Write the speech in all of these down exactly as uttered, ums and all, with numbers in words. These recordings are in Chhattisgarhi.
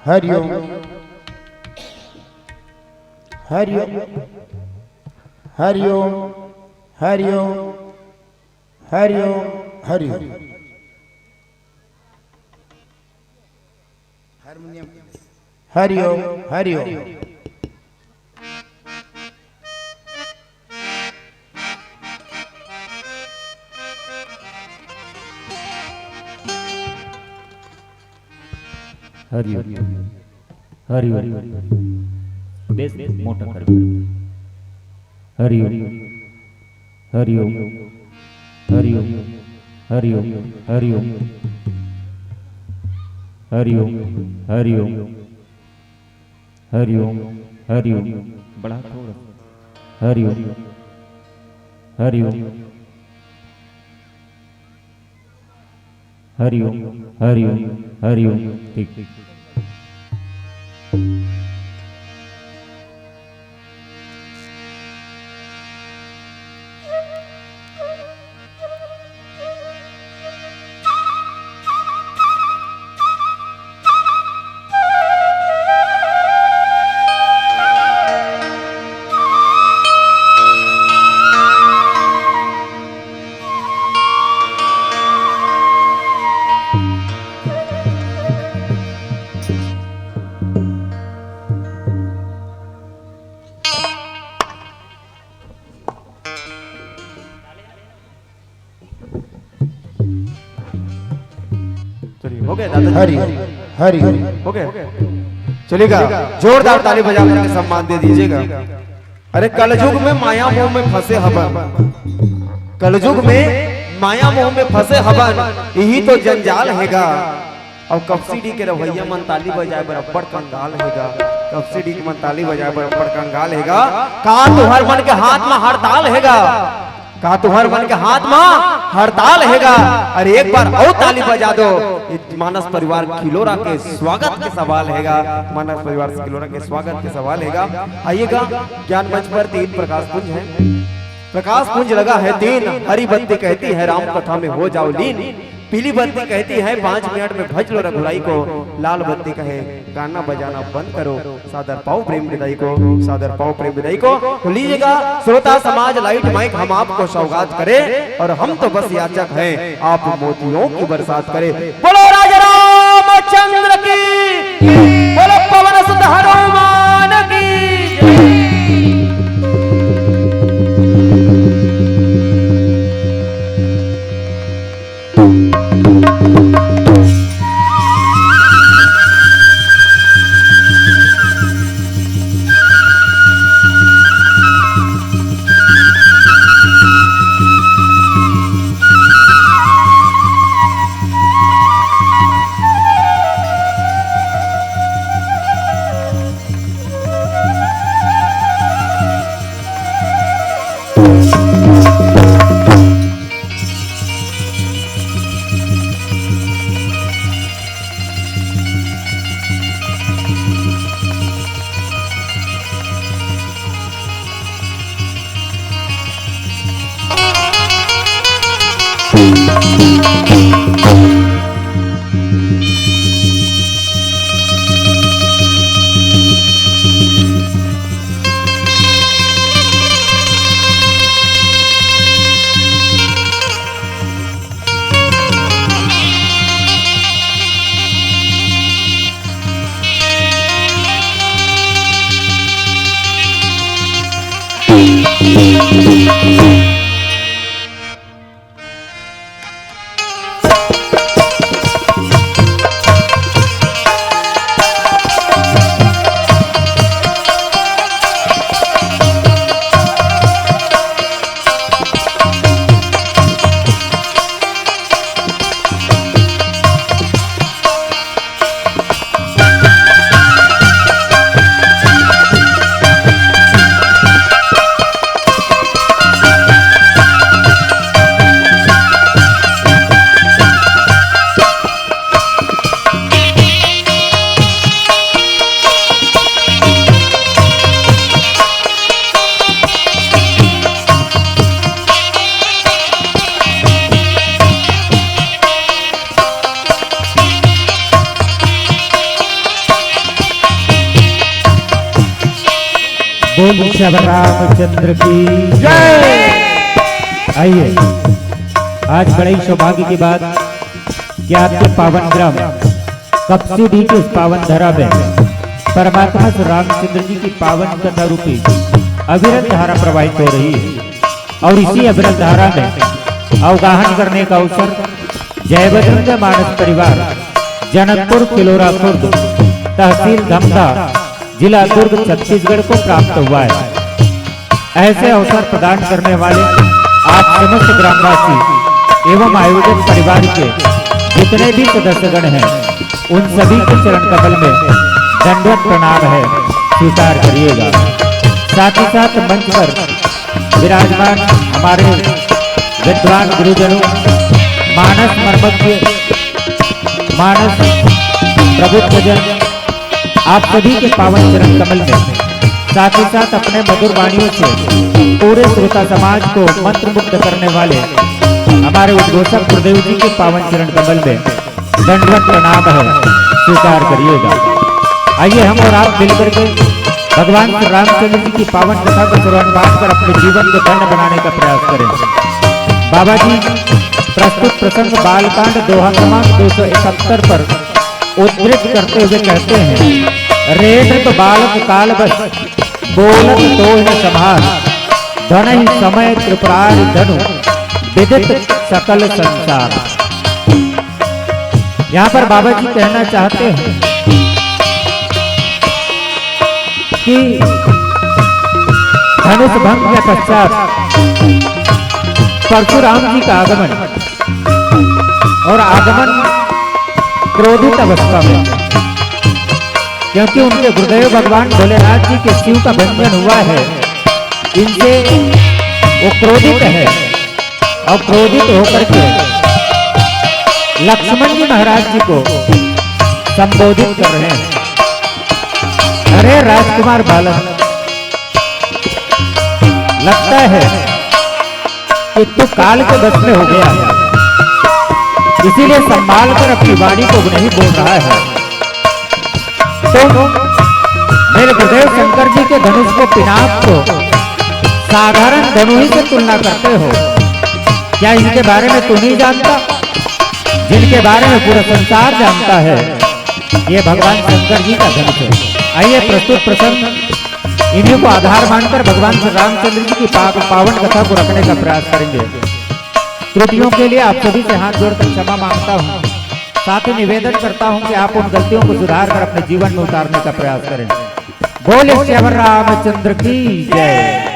हरिओम। हरिओम। हरिओम। हरिओम। हरिओम। हरिओम। हरिओम। हरिओम। हरिओम। हरिओम। बेस मोटा कर। हरिओम। हरिओम। हरिओम। हरिओम। हरिओम। हरिओम। हरिओम। हरिओम। हरिओम। बढ़ा थोड़ा। हरिओम। हरिओम। हरिओम। हरिओम। हरिओम। ठीक। चलिए, हो गया दादा जी? हरि, हरि। हो गया? चलिएगा, जोरदार ताली बजा करके सम्मान दे दीजिएगा। अरे, कलयुग में माया मोह में फंसे हबन, कलयुग में माया मोह में फंसे हबन, यही तो जंजाल हेगा। अउ कपसीडी के रवैया मन ताली बजाए बर अब्बड़ कंगाल हेगा, कपसीडी के मन ताली बजाए बर अब्बड़ कंगाल हेगा। का तुहर मन के हाथ म हड़ताल हेगा? का तुहर मन के हाथ म हड़ताल हेगा? अरे एक बार अउ ताली बजा दो। ये मानस परिवार किलोरा के स्वागत के सवाल हेगा, मानस परिवार से किलोरा के स्वागत के सवाल हेगा। आइएगा, ज्ञान मंच पर तीन प्रकाश पुंज है, प्रकाश पुंज लगा है तीन, हरी बत्ती कहती है राम कथा में हो जाओ लीन, पीली बत्ती कहती है पाँच मिनट में भज लो रघुराई को, लाल बत्ती कहे गाना बजाना बंद करो। सादर पाओ प्रेम विदाई को, सादर पाओ प्रेम विदाई को। तो लीजिएगा श्रोता समाज, लाइट माइक हम आपको सौगात करें और हम तो बस याचक हैं, आप मोतियों की बरसात करें। बोलो राजा रामचंद्र की, बोलो पवन सुत हनुमान की। बोल श्री रामचंद्र की जय। आइए, आज बड़े ही सौभाग्य की बात कि आपके पावन ग्राम कपसीडीह के इस पावन धरा में परमात्मा श्री रामचंद्र जी की पावन कथा रूपी अविरत धारा प्रवाहित हो रही है। और इसी अविरत धारा में अवगाहन करने का अवसर जय बजरंग मानस परिवार, जनकपुर किलोरा खुर्द, तहसील धमधा, जिला दुर्ग, छत्तीसगढ़ को प्राप्त हुआ है। ऐसे अवसर प्रदान करने वाले आप समस्त ग्रामवासी एवं आयोजक परिवार के जितने भी सदस्यगण हैं, उन सभी के चरण कमल में दंडवत प्रणाम है, स्वीकार करिएगा। साथ ही साथ मंच पर विराजमान हमारे विद्वान गुरुजनों, मानस मर्मज्ञ, मानस प्रबुद्धजन, आप सभी के पावन चरण कमल में, साथ ही साथ अपने मधुर वाणियों से पूरे श्रोता समाज को मंत्रमुग्ध करने वाले हमारे उद्घोषक गुरुदेव जी के पावन चरण कमल में दंडवत प्रणाम है, स्वीकार करिएगा। आइए, हम और आप मिलकर के भगवान श्री रामचंद्र जी की पावन कथा का श्रवण पाठ कर अपने जीवन को धन्य बनाने का प्रयास करें। बाबा जी प्रस्तुत प्रसंग बालकांड दोहा क्रमांक दो सौ इकहत्तर पर उद्धृत करते हुए कहते हैं, रे नृप बालक काल बस बोलत तोहि न समार, धनहि समय त्रिपुरारि धनु विदित सकल संसार। यहाँ पर बाबा जी कहना चाहते हैं कि धनुष भंग के पश्चात परशुराम जी का आगमन, और आगमन क्रोधित अवस्था में, क्योंकि उनके गुरुदेव भगवान भोलेनाथ जी के शिव का भंजन हुआ है, इनसे वो क्रोधित है और क्रोधित होकर के लक्ष्मण जी महाराज जी को संबोधित कर रहे हैं, अरे राजकुमार बालक, लगता है कि तू काल के बस में हो गया है, इसीलिए संभाल कर अपनी वाणी को नहीं बोल रहा है। तुम मेरे गुरुदेव शंकर जी के धनुष को, पिनाक को साधारण धनु ही से तुलना करते हो। क्या इनके बारे में तू नहीं जानता, जिनके बारे में पूरा संसार जानता है? ये भगवान शंकर जी का धनुष है। आइए, प्रस्तुत प्रसंग इन्हीं को आधार मानकर भगवान श्री रामचंद्र जी की पा-, पावन कथा को रखने का प्रयास करेंगे। त्रुटियों के लिए आप सभी से हाथ जोड़कर क्षमा मांगता हूँ। साथ ही निवेदन करता हूँ कि आप उन गलतियों को सुधार कर अपने जीवन में उतारने का प्रयास करें। बोले श्री रामचंद्र की जय।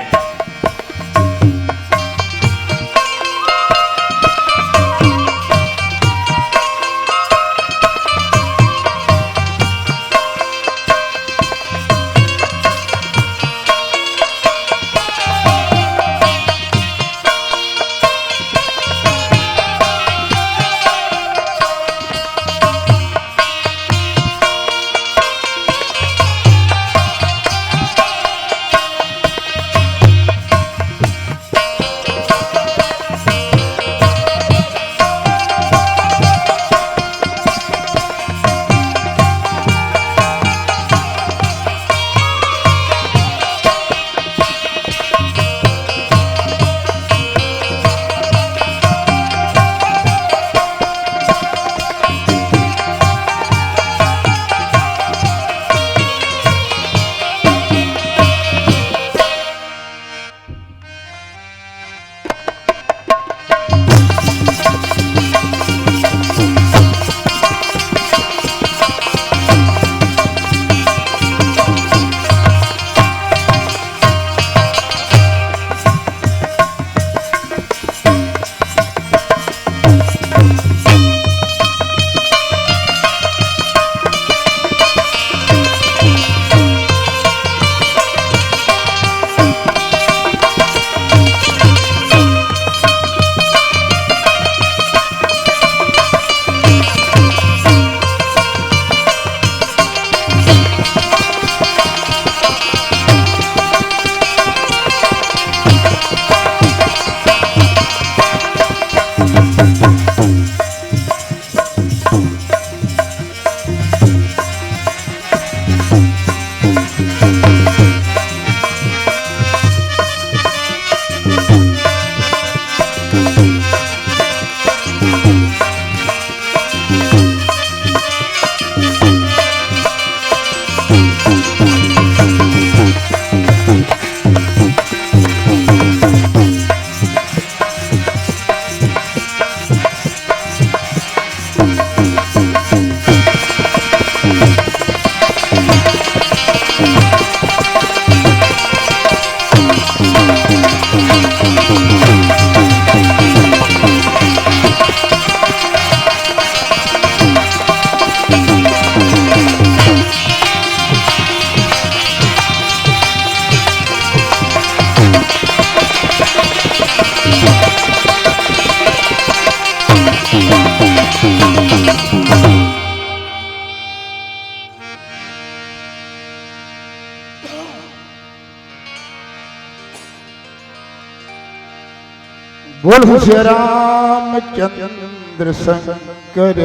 बोल हो सिया रामचंद्र शंकर। हरि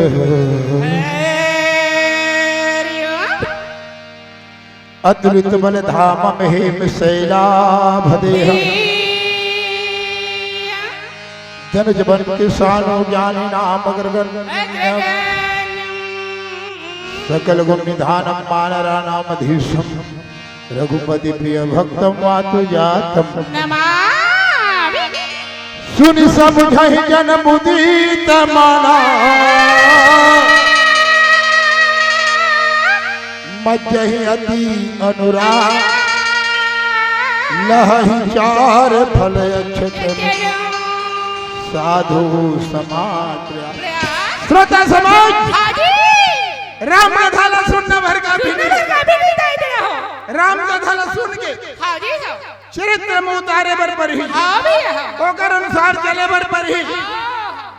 ओम। अतुलित बल धामम हेम शैलाभ देहम। धनुज बन के सानो ज्ञानी नाम अग्रगण्य। सकल गुण निधानम मानरा नाम धीशम। रघुपति प्रिय भक्तम वातु जातम। नमामि। सुनि समुझहि जन मुदित मना। मज्जहि अति अनुराग। लहहि चार फल अक्षत साधु समाज। श्रोता समाज, हाँ जी। राम कथा ला सुनना भर का भी सुनना नहीं। भर का भी नहीं दे दे हो। राम कथा ला सुन के हाँ जी, हाँ। चरित्र में उतारे बर परही। हाँ भैया, हाँ। ओकर अनुसार चले बर परही। हाँ, हाँ।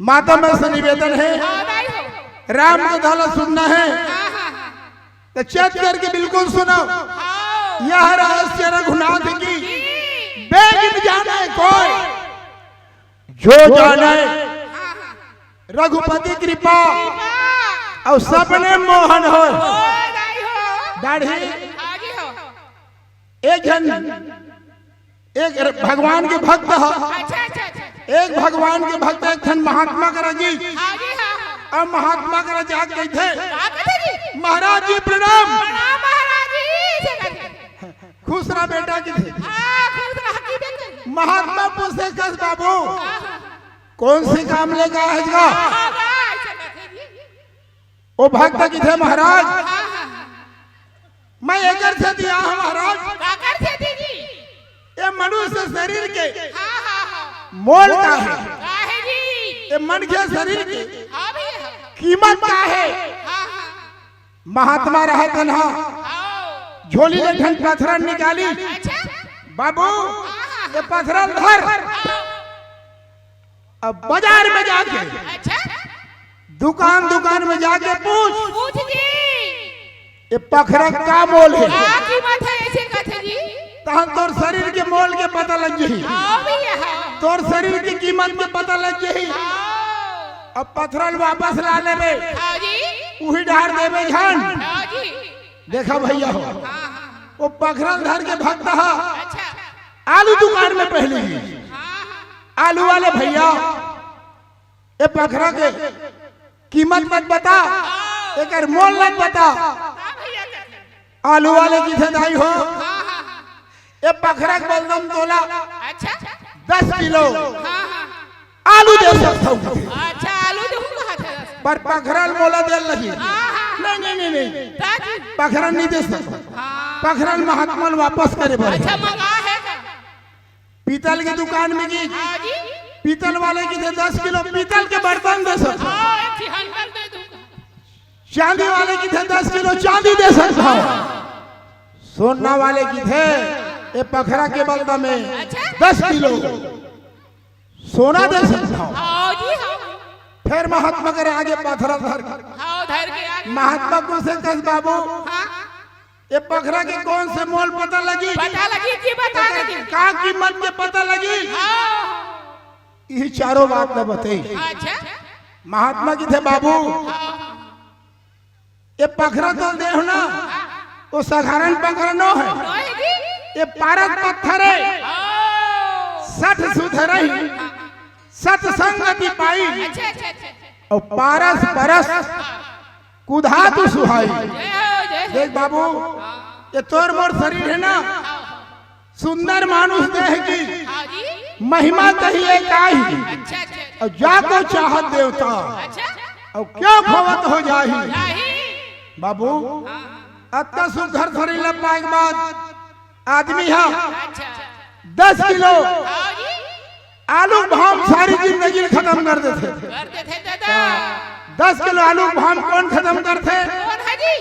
माता मन से निवेदन है, हाँ, दाई हो। राम कथा ला सुनना है, हाँ, हाँ, हाँ। तो चेत करके बिल्कुल सुनो। हाँ। यह रहस्य रघुनाथ की, जी। बेगिन जाने कोई, जो जाने हाँ, हाँ। रघुपति कृपा, कृपा। और सबने मोहन हो। ओ, दाई हो। दाढ़ी। हाँ जी हो। एक जन, एक र-, भगवान के भक्त ह। अच्छा, अच्छा, अच्छा। एक भगवान के भक्त, एक ठन महात्मा करा जी। हाँ जी, हाँ, हाँ। अब महात्मा करा जाके कहिथे, का कहिथे जी? "महाराज जी प्रणाम।" प्रणाम महाराज जी, से कहिथे। "खुश रह बेटा" कहिथे। हाँ, खुश रह की बेटा। महात्मा पूछे, "कस बाबू, हाँ, हाँ, हाँ। कौन से काम लेके आए हस गा?" हाँ, हाँ, हाँ, ऐसे कहिथे जी। ओ भक्त कहिथे, "महाराज, हाँ, हाँ, हाँ। मैं एकर सेती आए हंव महाराज।" काकर सेती जी? ये मनुष्य शरीर के हाँ, हाँ, हाँ। मोल का हे? का हे जी? ये मनखे शरीर के हाँ भैया, हाँ। कीमत का हे? हाँ, हाँ। महात्मा रहत हन हा, हाँ। झोली ले ठन पथरा निकाली। अच्छा। "बाबू, हाँ, हाँ, ये हाँ। पथरा ल धर।" हाँ। अब बाजार में जाके अच्छा। दुकान, दुकान में जाके पूछ, पूछ जी। "ये पखरा का मोल हे?" का कीमत हे, ऐसे कथे जी? तहन तोर शरीर के मोल के पता लग जाही। हाँ भैया, हाँ। तोर शरीर के कीमत के पता लग जाही। हाँ। अब पथरा ल वापस ला लेबे, हाँ जी। उही डार देबे झन। हाँ जी। देखा भैया हो, हाँ, हाँ। वो पखरा ल धर के भक्त हा। अच्छा। आलू दुकान में पहली। हाँ, हाँ। आलू वाले भैया, "ये पखरा के कीमत मत बता, एकर मोल मत बता।" हाँ भैया, कहिथे। आलू वाले कहिथे, "दाई हो, हाँ, हाँ, हाँ। ये पखरा के बलदम तोला अच्छा। दस किलो हाँ, हाँ, हाँ। आलू दे सकत हंव।" अच्छा, आलू देहूँ कहा था। "पर पखरा ल मोला दे ल लगही।" हाँ, हाँ। "नहीं, नहीं, नहीं, नहीं। का जी? पखरा ल नहीं दे सकत। हाँ। पखरा ल महात्मा ल वापस करे बर।" अच्छा, मंगा हे का? पीतल के दुकान में गे, हाँ जी। पीतल वाले कहिथे, "दस किलो पीतल के बर्तन दे सकत हंव।" हाँ, एक ठिहन कर दे दूंगा। चांदी वाले कहिथे, "दस किलो चांदी दे सकत हंव।" सोना वाले कहिथे, "ये पखरा के बलदम में अच्छा। दस किलो सोना दे सकत हंव।" हाँ जी, हाँ। फेर महात्मा करा आगे पथरा धर। हाँ, धर के आगे। महात्मा पूछे, "कस बाबू, हाँ। ये पखरा के कौन से मोल पता लगही? पता लगही जी, बता एकर लगही। का कीमत के पता लगही?" हाँ। इही चारों बात ल बतई। अच्छा। महात्मा कहिथे, "बाबू, हाँ। ये पखरा तोला देहंव ना, वो साधारण पखरा नो हे। नो हे जी। ये पारस पत्थर हे। ओ। सठ सुधरही, सत संगति पाई।" अच्छा, अच्छा, अच्छा। अउ पारस परस कुधातु सुहाई। जय हो, जय हो। देख बाबू, ये तोर मोर शरीर हे ना, सुंदर मानुष देह की हाँ जी। महिमा तही एकाही। अच्छा, अच्छा, अच्छा। अउ जाको चाहत देवता, अच्छा। अउ क्यों खोवत हो जाही। जाही। बाबू, हाँ। अतना सुघर शरीर ल पाए के बाद आदमी ह अच्छा। दस किलो हाँ जी। आलू भाम सारी जिंदगी ल खतम कर देथे। कर देथे दादा। दस किलो आलू भाम कोन खतम करथे? कोन हे जी?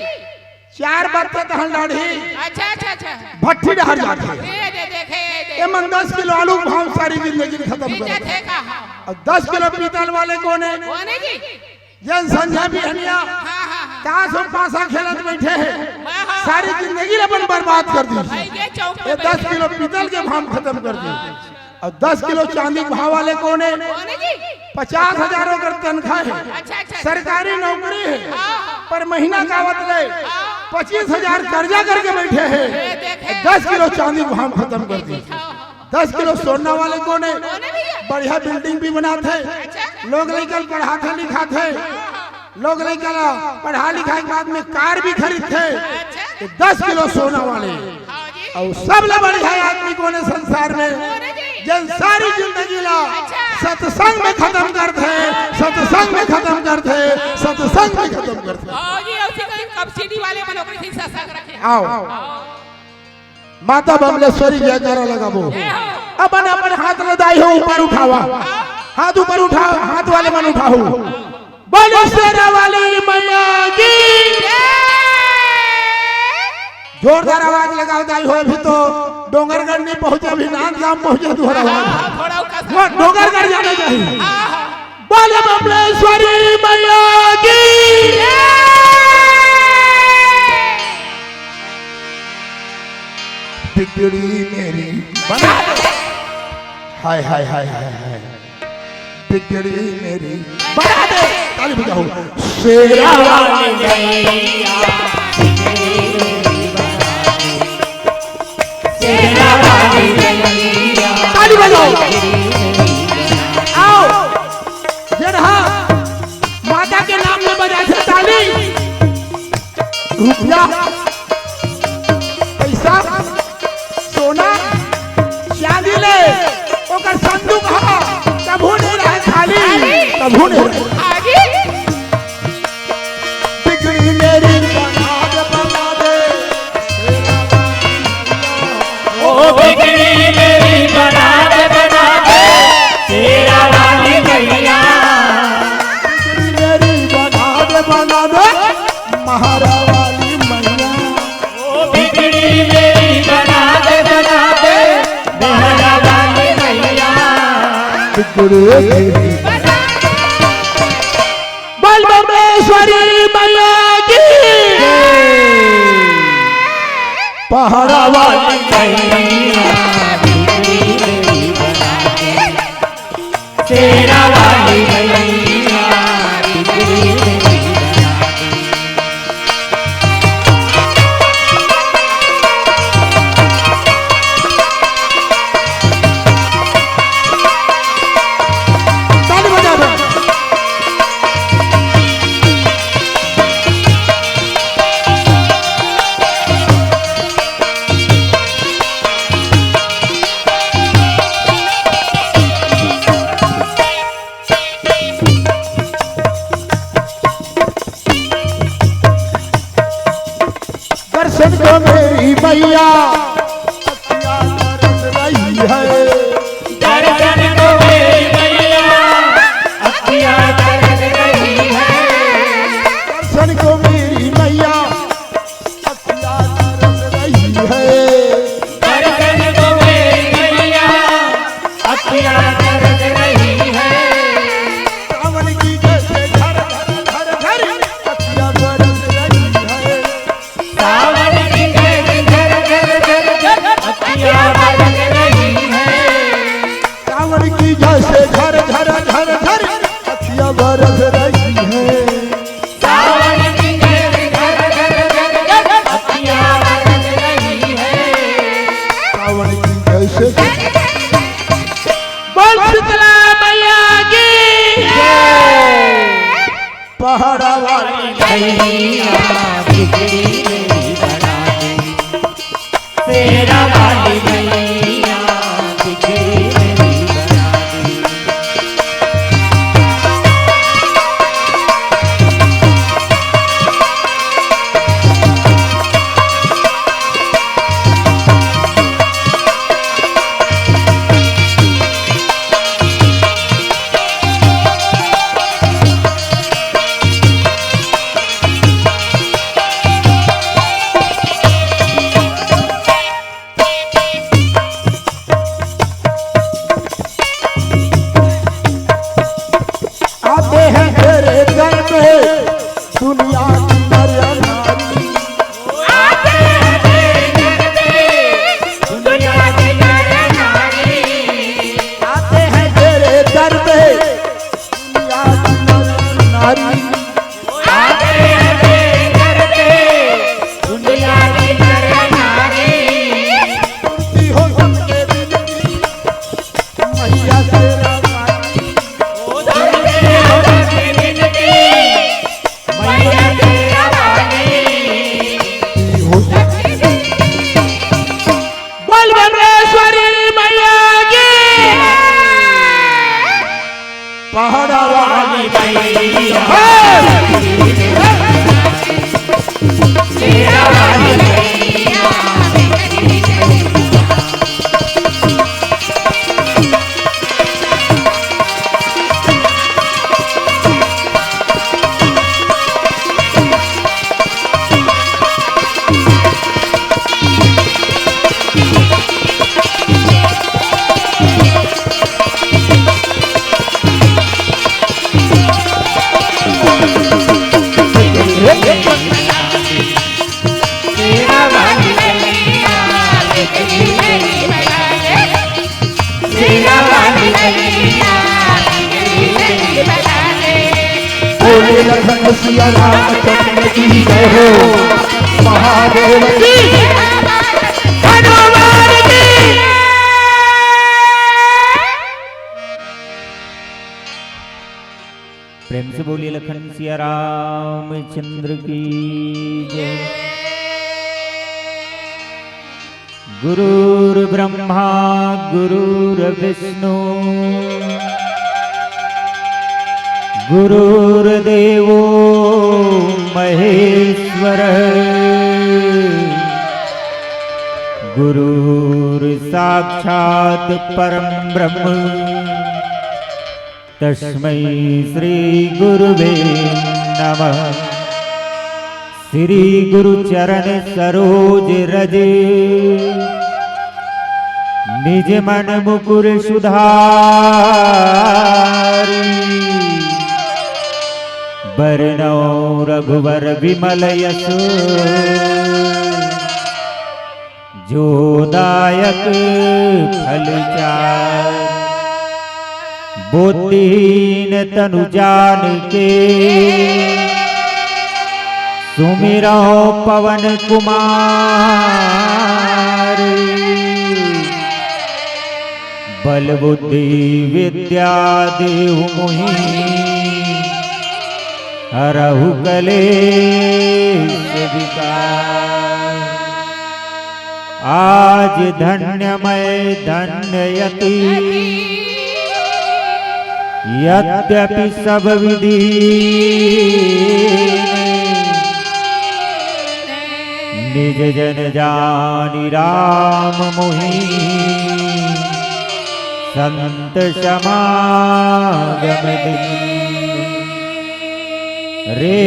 चार बत्ता तहन लड़ही। अच्छा, अच्छा, अच्छा। भट्ठी डहर जाथे। ये दे, देखे, ये दे। ये मन दस किलो आलू भाम सारी जिंदगी ल खतम कर देथे। अउ दस किलो पीतल वाले कोन हे? कोन हे जी? जेन संझा बिहनिया हाँ, हाँ, हाँ। ताश अउ पासा खेलत बइठे हे, हाँ, हाँ, सारी हाँ। जिंदगी ल अपन बर्बाद कर दिस। भाई, ये चौक में ये दस किलो पीतल के भाम खतम कर दिस। अच्छा। अउ दस किलो चांदी के भाव वाले कोन हे? कोन हे जी? पचास हजार ओकर तनखा हे, अच्छा, अच्छा, अच्छा। सरकारी नौकरी हे, हाँ, हाँ। पर महीना का आवत ले हाँ। पच्चीस हजार कर्जा करके बइठे हे। ये देखे। दस किलो चांदी के भाव खतम कर दिस। हाँ, हाँ। दस किलो सोना वाले कोन हे? कोन हे भैया? बढ़िया building भी बनाथे, अच्छा। लोग लइका ल पढ़ाथे लिखाथे, हाँ, हाँ। लोग लइका ला पढ़ा लिखा के बाद में कार भी खरीदथे। अच्छा। तो दस किलो सोना वाले। हाँ जी। अउ सबले बढ़िया आदमी कोन हे संसार में? कोन हे जी? जेन सारी जिंदगी ला अच्छा। सत्संग में खतम करथे, सत्संग में खतम करथे, सत्संग में खतम करथे। हाँ जी, अउ उसी को कबसिडी वाले मन ओकरे से सत्संग रखे। आओ। आओ। माता बमलेश्वरी जयकारा लगाबो। जय हो। अपन, अपन हाथ ल दाई हो ऊपर उठावा। हाथ ऊपर उठा, हाथ वाले मन उठाओ। बोलो शेरा वाली मैया की। जोरदार आवाज लगाओ दाई हो, अभी तो डोंगरगढ़ नहीं पहुंचे, अभी नांदगांव पहुंचे तुम्हारा आवाज। हाँ, थोड़ा ऊंचा सा। वो डोंगरगढ़ जाना चाहिए। हाँ, हाँ। बोलो बमलेश्वरी मैया की। बिगड़ी मेरी बना दे। हाय, हाय, हाय, हाय, हाय। बिगड़ी मेरी बना दे। ताली बजाओ। शेरा वाली मैया। ताली बजाओ। आओ। जेन हा माता के नाम ले बजाथे ताली। रुपया, पइसा, सोना, चांदी ले, ओकर संदूक हा कभू नहीं रहे खाली, कभू नहीं रहे। बिगड़ी मेरी बना दे, बना दे। ओ बिगड़ी मेरी बना दे, बना दे, शेरा वाली मैया। बिगड़ी मेरी बना दे, बना दे, महारा वाली मैया। ओ बिगड़ी मेरी बना दे, बना दे, महारा वाली मैया। बिगड़ी मेरी बोल बमलेश्वरी मैया की। पहाड़ा वाली मैया, शेरा वाली मैया। ताली बजा दो। दर्शन दो मेरी मैया, अखियाँ तरस रही है। दर्शन दो मेरी मैया, अखियाँ तरस रही है। दर्शन दो मेरी मैया, अखियाँ तरस रही है। दर्शन दो मेरी मैया, अखियाँ तरस रही है। सावन की जैसे झर झर झर झर, अखियाँ बरस रही है। सावन की जैसे झर झर झर झर, अखियाँ बरस रही है। सावन की बोले लखन सिया रामचंद्र की जय हो। महादेव की हनुमान की। प्रेम से बोलिए लखन सिया रामचंद्र की जय। गुरुर्ब्रह्मा गुरुर्विष्णु गुरुर्देवो महेश्वर। गुरुर्साक्षात् परं ब्रह्म तस्मै श्री गुरुवे नमः। श्री गुरु चरण सरोज रज निज मन मुकुर सुधारी। बरनौ रघुवर विमल यश जो दायक फल चार। बुद्धिहीन तनु जान के सुमिरौ पवन कुमार। बल बुद्धि विद्या देहु मोहि हरहु कलेश विकार। आज धन्य मैं धन्य यति यद्यपि सब विधि निज जन जानि राम मोहि संत समागम दीन। रे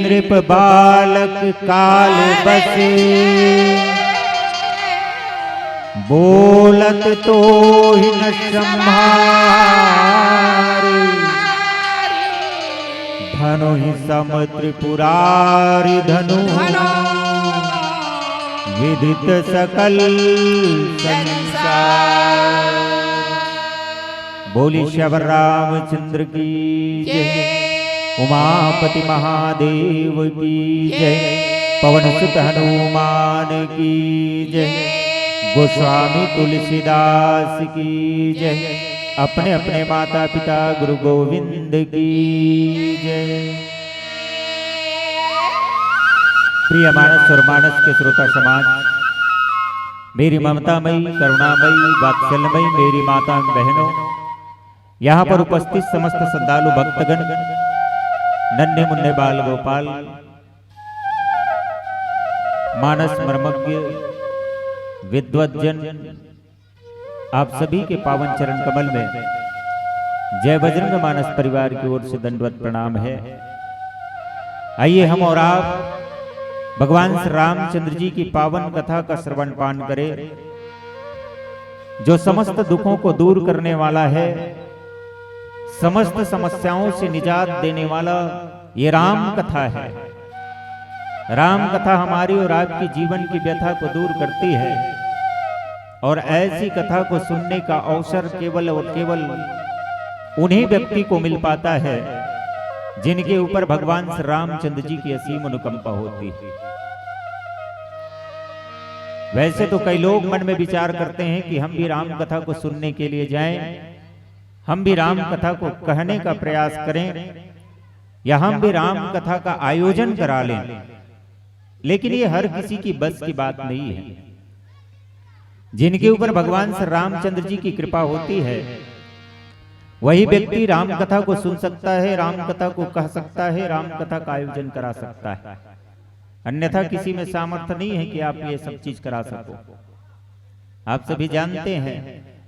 नृप बालक काल बस बोलत तोहि न सम्हार। धनुहि सम त्रिपुरारि धनु विदित सकल संसार। बोली सियावर रामचंद्र की जय। उमापति महादेव की जय। पवन सुत हनुमान की जय। गोस्वामी तुलसीदास की जय। अपने अपने माता पिता गुरु गोविंद की जय। प्रिय मानस और मानस के श्रोता समाज, मेरी ममतामयी, करुणामयी, वात्सल्यमयी मेरी माता बहनों, यहाँ पर उपस्थित समस्त श्रद्धालु भक्तगण, नन्हे मुन्ने बाल गोपाल, मानस मर्मज्ञ, विद्वज्जन, आप सभी के पावन चरण कमल में जय बजरंग मानस परिवार की ओर से दंडवत प्रणाम है। आइए हम और आप भगवान श्री रामचंद्र जी की पावन कथा का श्रवण पान करें, जो समस्त दुखों को दूर करने वाला है, समस्त समस्याओं से निजात देने वाला ये राम कथा है। राम कथा हमारी और आपकी जीवन की व्यथा को दूर करती है और ऐसी कथा को सुनने का अवसर केवल और केवल उन्हीं व्यक्ति को मिल पाता है जिनके ऊपर भगवान श्री रामचंद्र जी की असीम अनुकंपा होती है। वैसे तो कई लोग मन में विचार करते हैं कि हम भी राम कथा को सुनने के लिए जाएं, हम भी राम कथा को कहने का प्रयास करें या हम भी राम कथा का आयोजन करा लें, लेकिन ये हर किसी की बस की बात नहीं है। जिनके ऊपर भगवान श्री रामचंद्र जी की कृपा होती है, वही व्यक्ति राम कथा को सुन सकता है, राम कथा को कह सकता है, राम कथा का आयोजन करा सकता है। अन्यथा किसी में सामर्थ्य नहीं है कि आप ये सब चीज करा सको। आप सभी जानते हैं,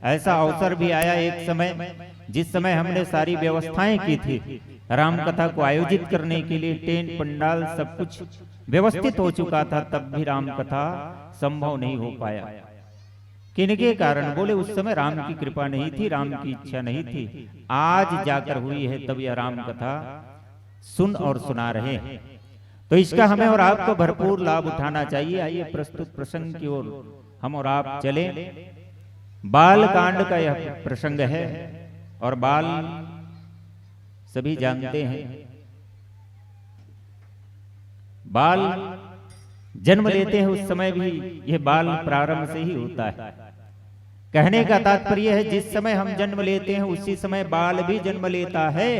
ऐसा अवसर भी आया एक समय, जिस समय हमने सारी व्यवस्थाएं की थी राम कथा को आयोजित करने के लिए, टेंट पंडाल सब कुछ व्यवस्थित हो चुका था, तब भी राम कथा संभव नहीं हो पाया। किनके कारण? बोले, उस समय राम की कृपा नहीं थी, राम की इच्छा नहीं थी, आज जाकर हुई है, तब यह राम कथा सुन और सुना रहे हैं। तो इसका हमें और आपको भरपूर लाभ उठाना चाहिए। आइए, प्रस्तुत प्रसंग की ओर हम और आप चलें। बाल कांड का यह प्रसंग है और बाल सभी जानते हैं, बाल जन्म लेते हैं, उस समय भी यह बाल प्रारंभ से ही होता है। कहने का तात्पर्य है, जिस समय हम जन्म लेते हैं, उसी समय बाल भी जन्म लेता है।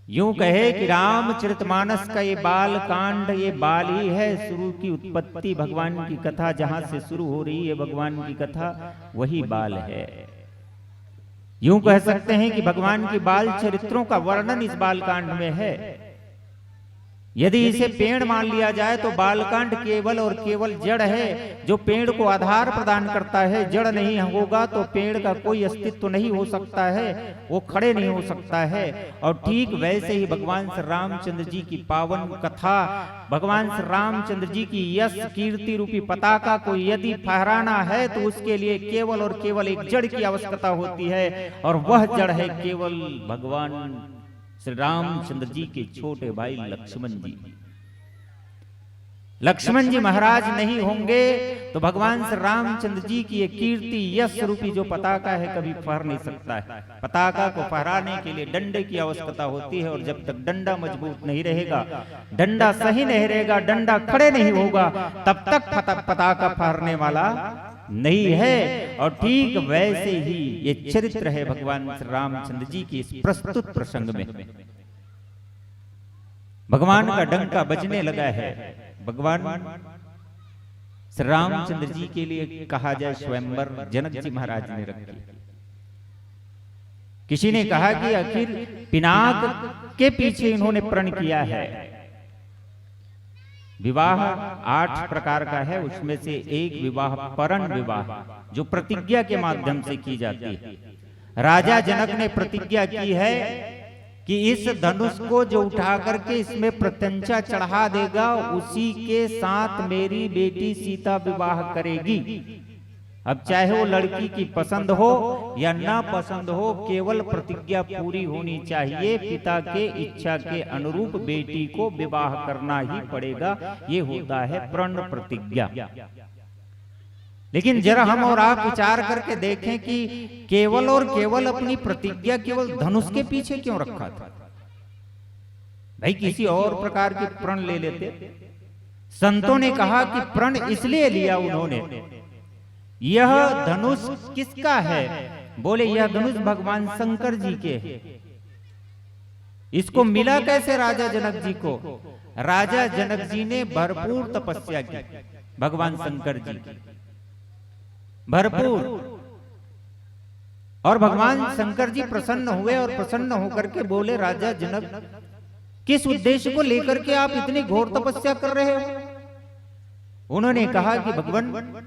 यूं कहे कि रामचरितमानस का ये बाल कांड, ये बाल ही है। शुरू की उत्पत्ति, भगवान की कथा जहां से शुरू हो रही है, भगवान की कथा, वही बाल है। यूं कह सकते हैं कि भगवान की बाल चरित्रों का वर्णन इस बाल कांड में है। यदि इसे पेड़ मान लिया जाए, तो बालकांड केवल और केवल जड़ है, जो पेड़ को आधार प्रदान करता है। जड़ नहीं होगा तो पेड़ का कोई अस्तित्व नहीं हो सकता है, वो खड़े नहीं हो सकता है। और ठीक वैसे ही भगवान श्री रामचंद्र जी की पावन कथा, भगवान श्री रामचंद्र जी की यश कीर्ति रूपी पताका को यदि फहराना है, तो उसके लिए केवल और केवल एक जड़ की आवश्यकता होती है, और वह जड़ है केवल भगवान श्री रामचंद्र जी के छोटे भाई लक्ष्मण जी। लक्ष्मण जी महाराज नहीं होंगे तो भगवान श्री रामचंद्र जी की ये कीर्ति, यश रूपी जो पताका है, कभी फहर नहीं सकता है। पताका को फहराने के लिए डंडे की आवश्यकता होती है, और जब तक डंडा मजबूत नहीं रहेगा, डंडा सही नहीं रहेगा, डंडा खड़े नहीं होगा, तब तक पता-, पताका फहरने वाला नहीं है। और ठीक वैसे ही ये चरित्र है भगवान श्री रामचंद्र जी के इस प्रस्तुत प्रसंग में। भगवान का डंका बजने लगा है। भगवान श्री रामचंद्र जी के लिए, कहा जाए, स्वयंवर जनक जी महाराज ने रखी। किसी ने कहा कि आखिर पिनाक के पीछे इन्होंने प्रण किया है। विवाह आठ प्रकार का है, उसमें से एक विवाह परण विवाह, जो प्रतिज्ञा के माध्यम से की जाती है। राजा जनक ने प्रतिज्ञा की है कि इस धनुष को जो उठा करके इसमें प्रत्यंचा चढ़ा देगा, उसी के साथ मेरी बेटी सीता विवाह करेगी। अब चाहे वो लड़की की पसंद हो या ना पसंद हो, केवल प्रतिज्ञा पूरी होनी चाहिए। पिता के इच्छा के अनुरूप बेटी को विवाह करना ही पड़ेगा। ये होता है प्रण प्रतिज्ञा। लेकिन जरा हम और आप विचार करके देखें कि केवल और केवल अपनी प्रतिज्ञा केवल धनुष के पीछे क्यों रखा था? भाई, किसी और प्रकार की प्रण ले लेते। संतों ने कहा कि प्रण इसलिए लिया उन्होंने, यह धनुष किसका है? बोले, यह धनुष भगवान शंकर जी के है। इसको मिला कैसे राजा जनक जी को? राजा जनक जी ने भरपूर तपस्या की भगवान शंकर जी की, भरपूर। और भगवान शंकर जी प्रसन्न हुए और प्रसन्न होकर के बोले, राजा जनक, किस उद्देश्य को लेकर के आप इतनी घोर तपस्या कर रहे हो? उन्होंने कहा कि भगवान,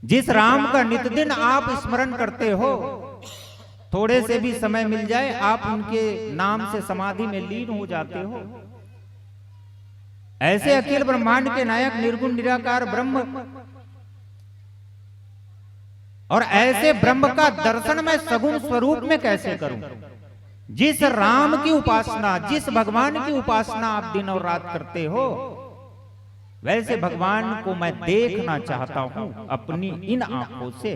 जिस राम का नित दिन आप स्मरण करते हो, थोड़े से भी समय मिल जाए, आप उनके नाम से समाधि में लीन हो जाते हो। ऐसे अखिल ब्रह्मांड के नायक निर्गुण निराकार ब्रह्म, और ऐसे ब्रह्म का दर्शन मैं सगुण स्वरूप में कैसे करूं? जिस राम की उपासना, जिस भगवान की उपासना आप दिन और रात करते हो, वैसे भगवान को मैं देखना चाहता हूं अपनी इन आंखों से।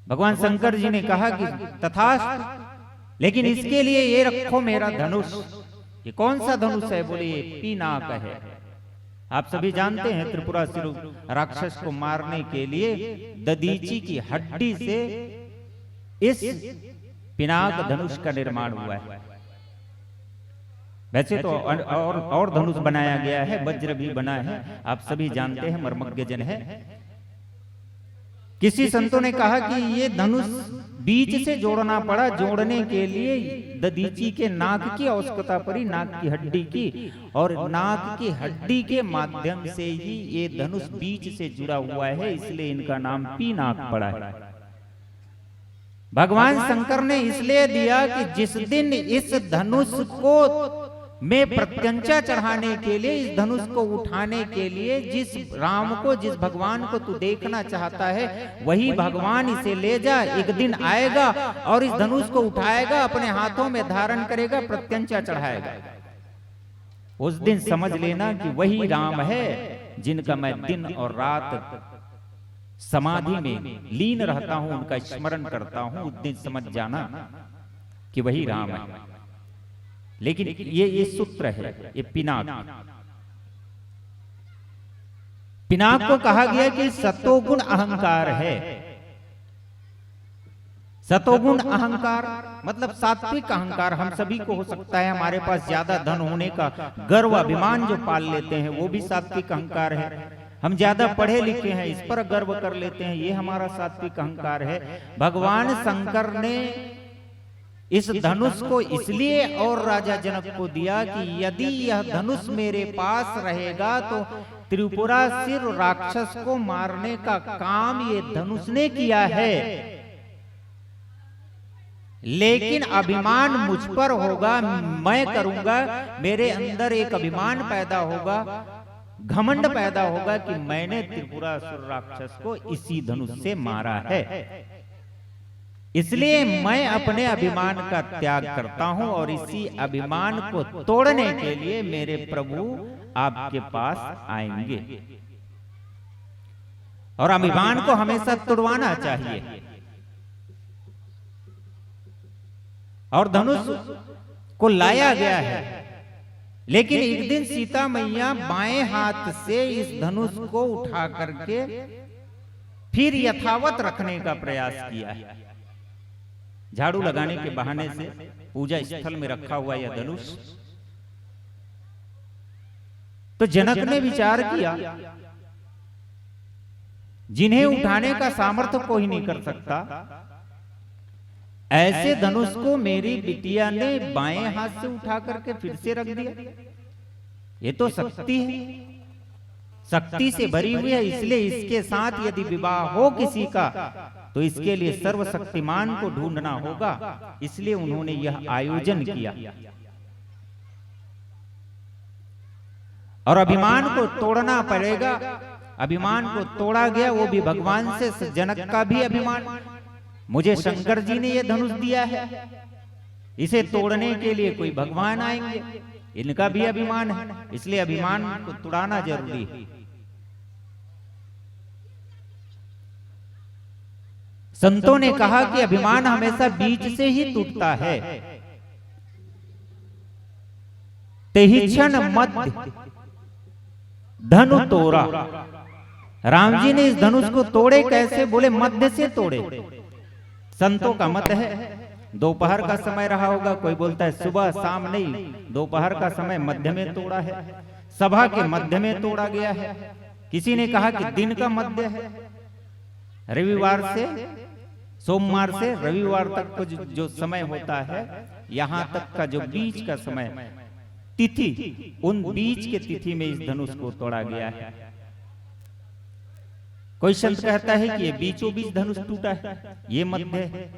भगवान शंकर जी ने कहा कि तथास्तु, लेकिन इसके लिए ये रखो मेरा धनुष। ये कौन सा धनुष है? बोले, ये पिनाक है। आप सभी जानते हैं, त्रिपुरासुर राक्षस को मारने के लिए दधीचि की हड्डी से इस पिनाक धनुष का निर्माण हुआ है। वैसे तो अन-, और, और धनुष बनाया गया है, वज्र भी बना है, आप सभी जानते हैं, मर्मज्ञ जन है। किसी संतों ने कहा कि ये धनुष बीच से जोड़ना पड़ा। जोड़ने के लिए दधीचि के नाक की आवश्यकता पड़ी, नाक की हड्डी की, और नाक की हड्डी के माध्यम से ही ये धनुष बीच से जुड़ा हुआ है, इसलिए इनका नाम पीनाक पड़ा है। भगवान शंकर ने इसलिए दिया कि जिस दिन इस धनुष को में प्रत्यंचा चढ़ाने के लिए, इस धनुष को उठाने के लिए, जिस राम को, जिस भगवान को तू देखना चाहता है, वही भगवान इसे ले जा। एक दिन आएगा और इस धनुष को उठाएगा, अपने हाथों में धारण करेगा, प्रत्यंचा चढ़ाएगा। उस दिन समझ लेना कि वही राम है जिनका मैं दिन और रात समाधि में लीन रहता हूं, उनका स्मरण करता हूं। उस दिन समझ जाना कि वही राम है। लेकिन ये, ये सूत्र है, ये पिनाक। पिनाक को कहा गया कि सतोगुण अहंकार है। सतोगुण अहंकार मतलब सात्विक अहंकार हम सभी को हो सकता है। हमारे पास ज्यादा धन होने का गर्व, अभिमान जो पाल लेते हैं, वो भी सात्विक अहंकार है। हम ज्यादा पढ़े लिखे हैं, इस पर गर्व कर लेते हैं, ये हमारा सात्विक अहंकार है। भगवान शंकर ने इस धनुष को इसलिए और राजा जनक को दिया कि यदि यह धनुष मेरे पास रहेगा तो त्रिपुरासुर राक्षस को मारने का काम ये धनुष ने किया है, लेकिन अभिमान मुझ पर होगा, मैं करूंगा। मेरे अंदर एक अभिमान पैदा होगा, घमंड पैदा होगा कि मैंने त्रिपुरासुर राक्षस को इसी धनुष से मारा है। इसलिए मैं अपने अभिमान का त्याग करता हूं और इसी अभिमान को तोड़ने के लिए मेरे प्रभु आपके पास आएंगे। और अभिमान को हमेशा तुड़वाना चाहिए। और धनुष को लाया गया है, लेकिन एक दिन सीता मैया बाएं हाथ से इस धनुष को उठा करके फिर यथावत रखने का प्रयास किया है। झाड़ू लगाने के बहाने से पूजा स्थल में रखा हुआ यह धनुष। तो जनक ने विचार किया, जिन्हें उठाने का सामर्थ्य कोई नहीं कर सकता, ऐसे धनुष को मेरी बिटिया ने बाएं हाथ से उठा करके फिर से रख दिया। ये तो शक्ति है, शक्ति से भरी हुई है, इसलिए इसके साथ यदि विवाह हो किसी का तो इसके लिए सर्वशक्तिमान को ढूंढना होगा। इसलिए उन्होंने यह आयोजन किया। और अभिमान को तोड़ना पड़ेगा। अभिमान को तोड़ा गया, वो भी भगवान से। जनक का भी अभिमान, मुझे शंकर जी ने यह धनुष दिया है, इसे तोड़ने के लिए कोई भगवान आएंगे, इनका भी अभिमान है, इसलिए अभिमान को तुड़ाना जरूरी है। संतों ने कहा कि अभिमान हमेशा बीच से ही टूटता है। तेहि क्षण मध्य धनु तोरा। राम जी ने इस धनुष को तोड़े कैसे? बोले, मध्य से तोड़े। संतों का मत है, दोपहर का समय रहा होगा, कोई बोलता है सुबह, शाम नहीं, दोपहर का समय मध्य में तोड़ा है, सभा के मध्य में तोड़ा गया है। किसी ने कहा कि दिन का मध्य है, रविवार से, सोमवार से रविवार तक का जो, जो समय होता है, यहां तक का जो बीच का समय, तिथि, उन बीच के तिथि में इस धनुष को तोड़ा गया है। कोई संत कहता है कि ये बीचों बीच धनुष टूटा है, ये मध्य है।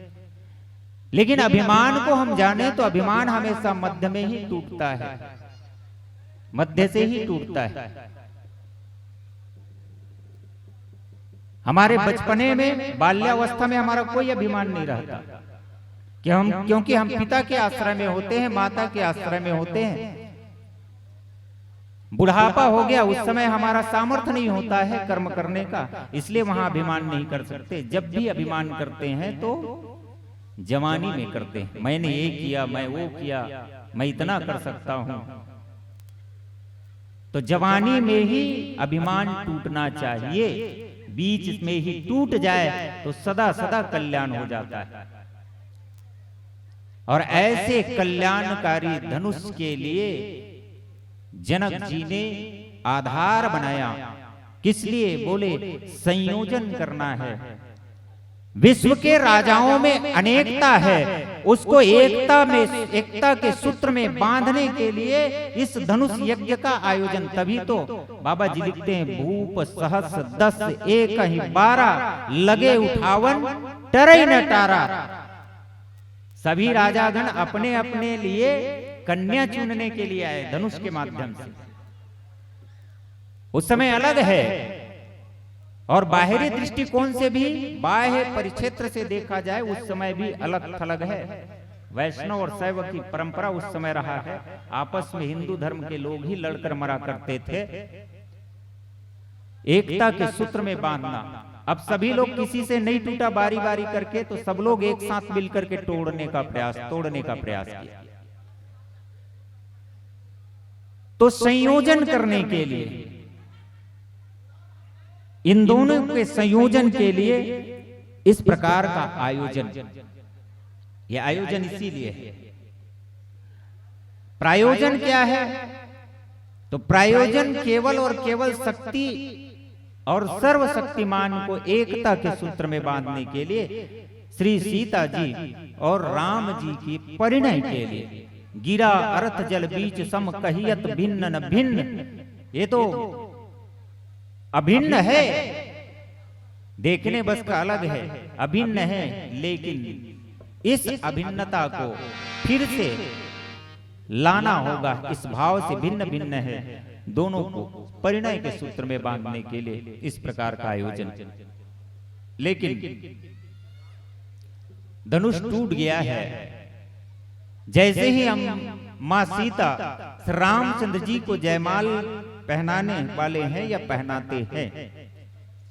लेकिन अभिमान को हम जाने तो अभिमान हमेशा मध्य में ही टूटता है, मध्य से ही टूटता है। हमारे बचपने में, बाल्यावस्था में हमारा कोई अभिमान नहीं रहता कि हम, क्योंकि हम पिता के आश्रय में होते हैं, माता के आश्रय में होते हैं। बुढ़ापा हो गया, उस समय हमारा सामर्थ्य नहीं होता है कर्म करने का, इसलिए वहां अभिमान नहीं कर सकते। जब भी अभिमान करते हैं तो जवानी में करते हैं, मैंने ये किया, मैं वो किया, मैं इतना कर सकता हूं। तो जवानी में ही अभिमान टूटना चाहिए, बीच में ही टूट जाए तो सदा सदा कल्याण हो जाता है। और ऐसे कल्याणकारी धनुष के लिए जनक जी ने आधार बनाया। किस लिए? बोले, संयोजन करना है। विश्व के राजाओं में अनेकता है, उसको एकता में, एकता के सूत्र में बांधने के लिए इस धनुष यज्ञ का आयोजन। तभी तो बाबा जी लिखते हैं, "भूप सहस दस एक ही बारह, लगे उठावन टरई न टारा।" सभी राजागण अपने अपने लिए कन्या चुनने के लिए आए धनुष के माध्यम से। उस समय अलग है, और बाहरी दृष्टिकोण से भी, बाह्य परिक्षेत्र से देखा जाए, उस समय भी अलग थलग है। वैष्णव और शैव की परंपरा उस समय रहा है, आपस में हिंदू धर्म के लोग ही लड़कर मरा करते थे। एकता के सूत्र में बांधना। अब सभी लोग किसी से नहीं टूटा, बारी बारी करके, तो सब लोग एक साथ मिलकर के तोड़ने का प्रयास, तोड़ने का प्रयास किया। तो संयोजन करने के लिए, इन दोनों के संयोजन के लिए इस प्रकार का आयोजन, यह आयोजन इसीलिए है। प्रायोजन क्या है? तो प्रायोजन केवल और केवल शक्ति और सर्वशक्तिमान को एकता के सूत्र में बांधने के लिए, श्री सीता जी और राम जी की परिणय के लिए, "गिरा अरथ जल बीच सम कहियत भिन्न न भिन्न।" ये तो अभिन्न है, देखने बस का अलग है, अभिन्न है, लेकिन इस अभिन्नता को फिर से लाना होगा, इस भाव से भिन्न भिन्न है, दोनों को परिणय के सूत्र में बांधने के लिए इस प्रकार का आयोजन। लेकिन धनुष टूट गया है। जैसे ही हम माँ सीता श्री रामचंद्र जी को जयमाल पहनाने वाले हैं या पहनाते हैं,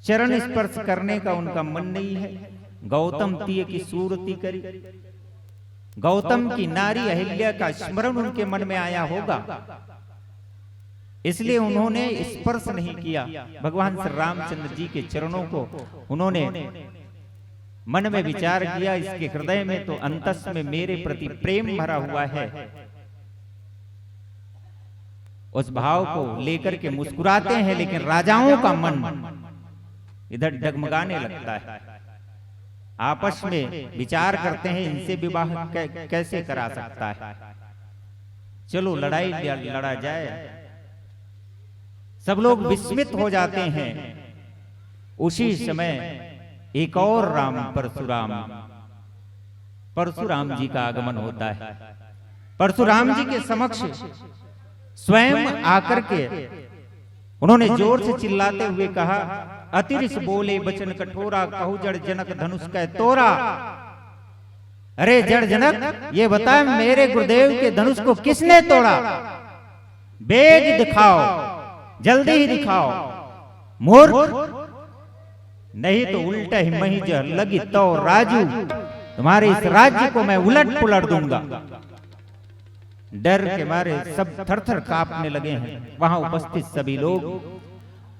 चरण स्पर्श करने का उनका मन नहीं है। गौतम तिय की सूरति करी, गौतम की नारी अहिल्या का स्मरण उनके मन में आया होगा, इसलिए उन्होंने स्पर्श नहीं किया। भगवान श्री रामचंद्र जी के चरणों को उन्होंने मन में विचार किया, इसके हृदय में तो अंतस में मेरे प्रति प्रेम भरा हुआ है। उस भाव को लेकर के मुस्कुराते हैं, लेकिन राजाओं का मन इधर डगमगाने लगता है। आपस में विचार करते हैं, इनसे विवाह कै-, कैसे करा सकता है, चलो लड़ाई लड़-, लड़ा जाए। सब लोग विस्मित हो जाते हैं। उसी समय एक और राम, परशुराम, परशुराम जी का आगमन होता है। परशुराम जी के समक्ष स्वयं आकर के उन्होंने जोर से चिल्लाते हुए कहा, "अति रिस बोले बचन कठोरा, कहु जड़ जनक धनुष कै तोरा।" अरे जड़ जनक, ये बता, मेरे गुरुदेव के धनुष को किसने तोड़ा? बेग दिखाओ, जल्दी ही दिखाओ। मूर्ख, नहीं तो उल्टा ही मही जह लगी तो राजू, तुम्हारे इस राज्य को मैं उलट पुलट दूंगा। डर के मारे सब थर थर कांपने लगे हैं वहां उपस्थित सभी लोग।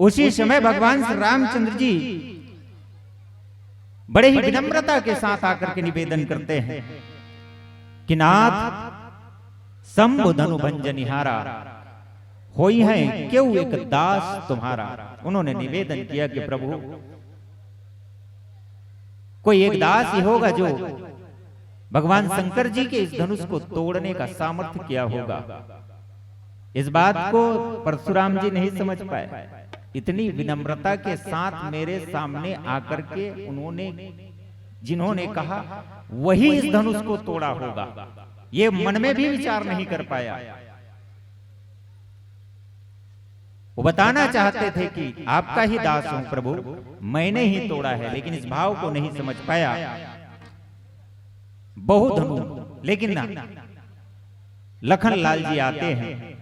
उसी समय भगवान श्री रामचंद्र जी बड़े ही विनम्रता के साथ आकर के निवेदन करते हैं कि नाथ, शंभु धनु भंजनिहारा, होई है क्यों एक दास तुम्हारा। उन्होंने निवेदन किया कि प्रभु, कोई एक दास ही होगा जो भगवान शंकर जी के इस धनुष को तोड़ने का सामर्थ्य किया होगा। इस बात को परशुराम जी नहीं समझ पाए। इतनी विनम्रता के साथ मेरे सामने आकर के उन्होंने, जिन्होंने कहा, वही इस धनुष को तोड़ा होगा, ये मन में भी विचार नहीं कर पाया। वो बताना चाहते थे कि आपका ही दास हूं प्रभु, मैंने ही तोड़ा है, लेकिन इस भाव को नहीं समझ पाया। बहुधनु, लेकिन ना, लखन लाल जी आते हैं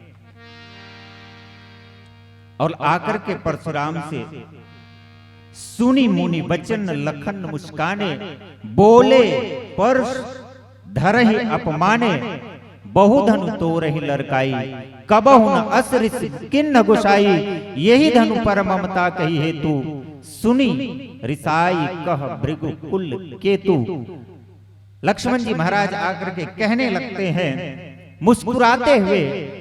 और आकर के परशुराम से, "सुनि मुनि वचन लखन मुस्काने, बोले परशु धरहि अपमाने, बहुधनु तोरहि लरकाई, कबहु न अस रिस किन्ह गुसाई, यही धनु पर ममता कही हेतु, सुनि रिसाई कह भृगु कुल केतु।" लक्ष्मण जी महाराज आकर के कहने लगते हैं मुस्कुराते हुए,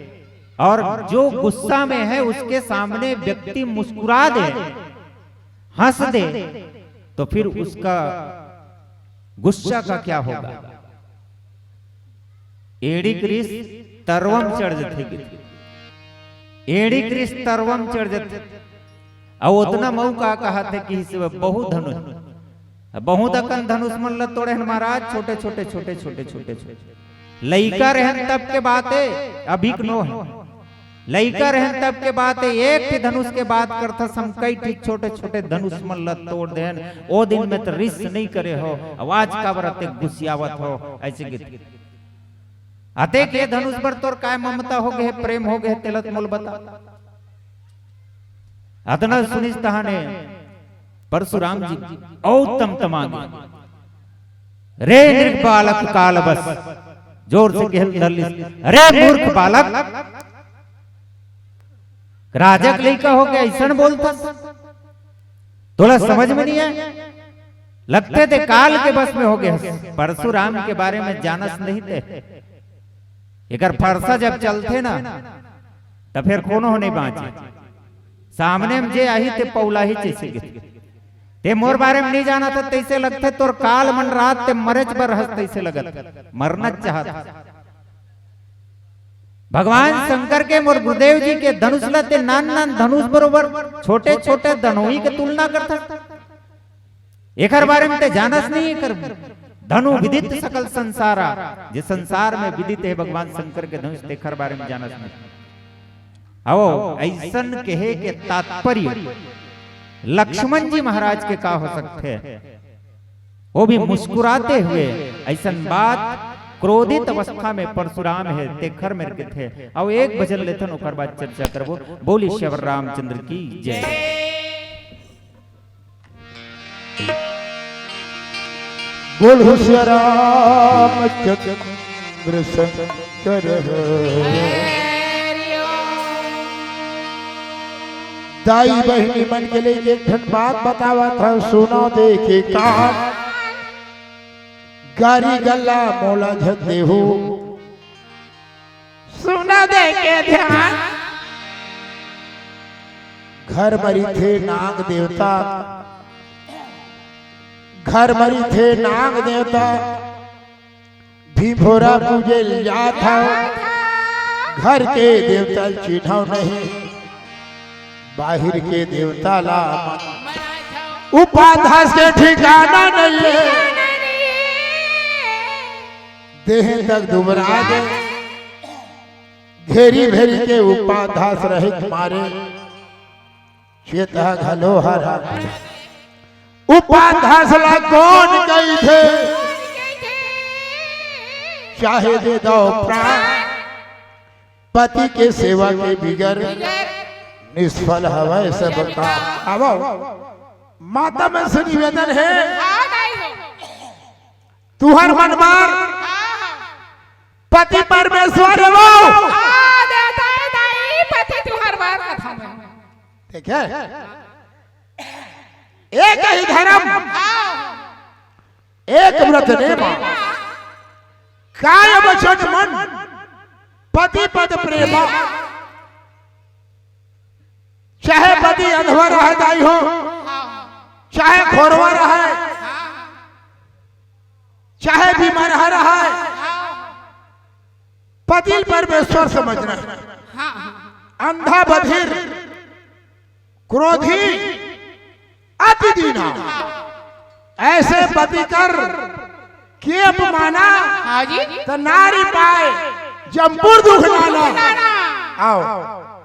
और जो गुस्सा में है उसके सामने व्यक्ति मुस्कुरा दे, हंस दे, तो फिर उसका गुस्सा का क्या होगा? एड़ी के रिस तरवम चढ़ जथे गिथे। एड़ी के रिस तरवम चढ़ जथे। अउ ओतना मऊ का कहत हे कि इस बहुत धनुष, बहुत अकन धनुष मन ल तोड़े हन महाराज, छोटे छोटे, छोटे छोटे, छोटे छोटे। लइका रहन तब के बात हे, अभी के नो हे। लइका रहन तब के बात हे, एक ठे धनुष के बात करथस, हम कई ठे छोटे छोटे धनुष मन ल तोड़ देन। ओ दिन में त रिस नइ करे हो, अउ आज काबर अतेक गुसियावत हो, अइसे गिथे। अतेक ए धनुष बर तोर काय ममता हो गे, प्रेम हो गे, तेला त मोला बता। अतना सुनिस तहाने परशुराम जी अउ तमतमा गे। रे नृप बालक काल बस, जोर से कहत धर लिस, रे मूर्ख बालक, राजा के लइका हो गे अइसन बोलथस, तोला समझ में नइ आय? लगथे ते काल के बस में हो गे हस। परशुराम के बारे में जानस नहीं ते। एकर फरसा जब चलथे ना, त फेर कोनो हो नइ बांचे। सामने में जे आही ते पौलाही जइसे गिथे। ते मोर बारे में नइ जानत हस, तइसे लगथे तोर काल मन रात ते मरेच बर हस, तइसे लगत मरना चाहत हस। भगवान शंकर के, मोर गुरुदेव जी के धनुष ल ते नान नान धनुष बरोबर छोटे छोटे धनोई के तुलना करथस। एकर बारे में ते जानस नहीं, एकर धनु विदित सकल संसारा, जे संसार में विदित हे भगवान शंकर के धनुष, तेकर बारे में जानस नहीं। अउ अइसन कहे के तात्पर्य लक्ष्मण जी महाराज के का हो सकथे, वो भी मुस्कुराते हुए अइसन बात, क्रोधित अवस्था में परशुराम हे, तेखर मेर कथे। अउ एक भजन लेथन, ओकर बाद चर्चा करबो। बोली श्री रामचंद्र की जय। बोल हो श्री रामचंद्र शंकर। दाई बहिनी मन के लिए एक ठन बात बतावत हंव, सुनो दे के कान। गारी गल्ला मोला झन देहू, सुना दे के ध्यान। घर म रहिथे नाग देवता, घर म रहिथे नाग देवता, भीम भोरा पूजे ल जात हव। घर के देवता ल चिन्हव नहीं, बाहिर के देवता ला मन। उपाधास के ठिकाना नहीं हे, देह तक दुबरा गे। घेरी भेरी के उपाधास रहित मारे, चेता घलो हरा। उपाधास ला कोन कहिथे? चाहे दे दव प्राण, पति के सेवा के बिगर निष्फल हवय सब काम। आवव, माता मन से निवेदन हे, हाँ, दाई हो। तुहर मन बर हाँ, हाँ। पति परमेश्वर हे वो। हाँ, देवता हे दाई, पति तुहर बर कथा में। देखे? एक ही धर्म, हाँ। एक व्रत नेमा, काय वचन मन, पति पद प्रेमा। चाहे पति अंधवा रहे दाई हो, चाहे खोरवा रहे, चाहे बीमार रहे, पति ल परमेश्वर समझना हे। अंधा बधिर, क्रोधी, अति दीना, ऐसे पति कर के अपमाना, हाँ जी। त नारी पाए जमपुर दुख नाना। नाना। आओ,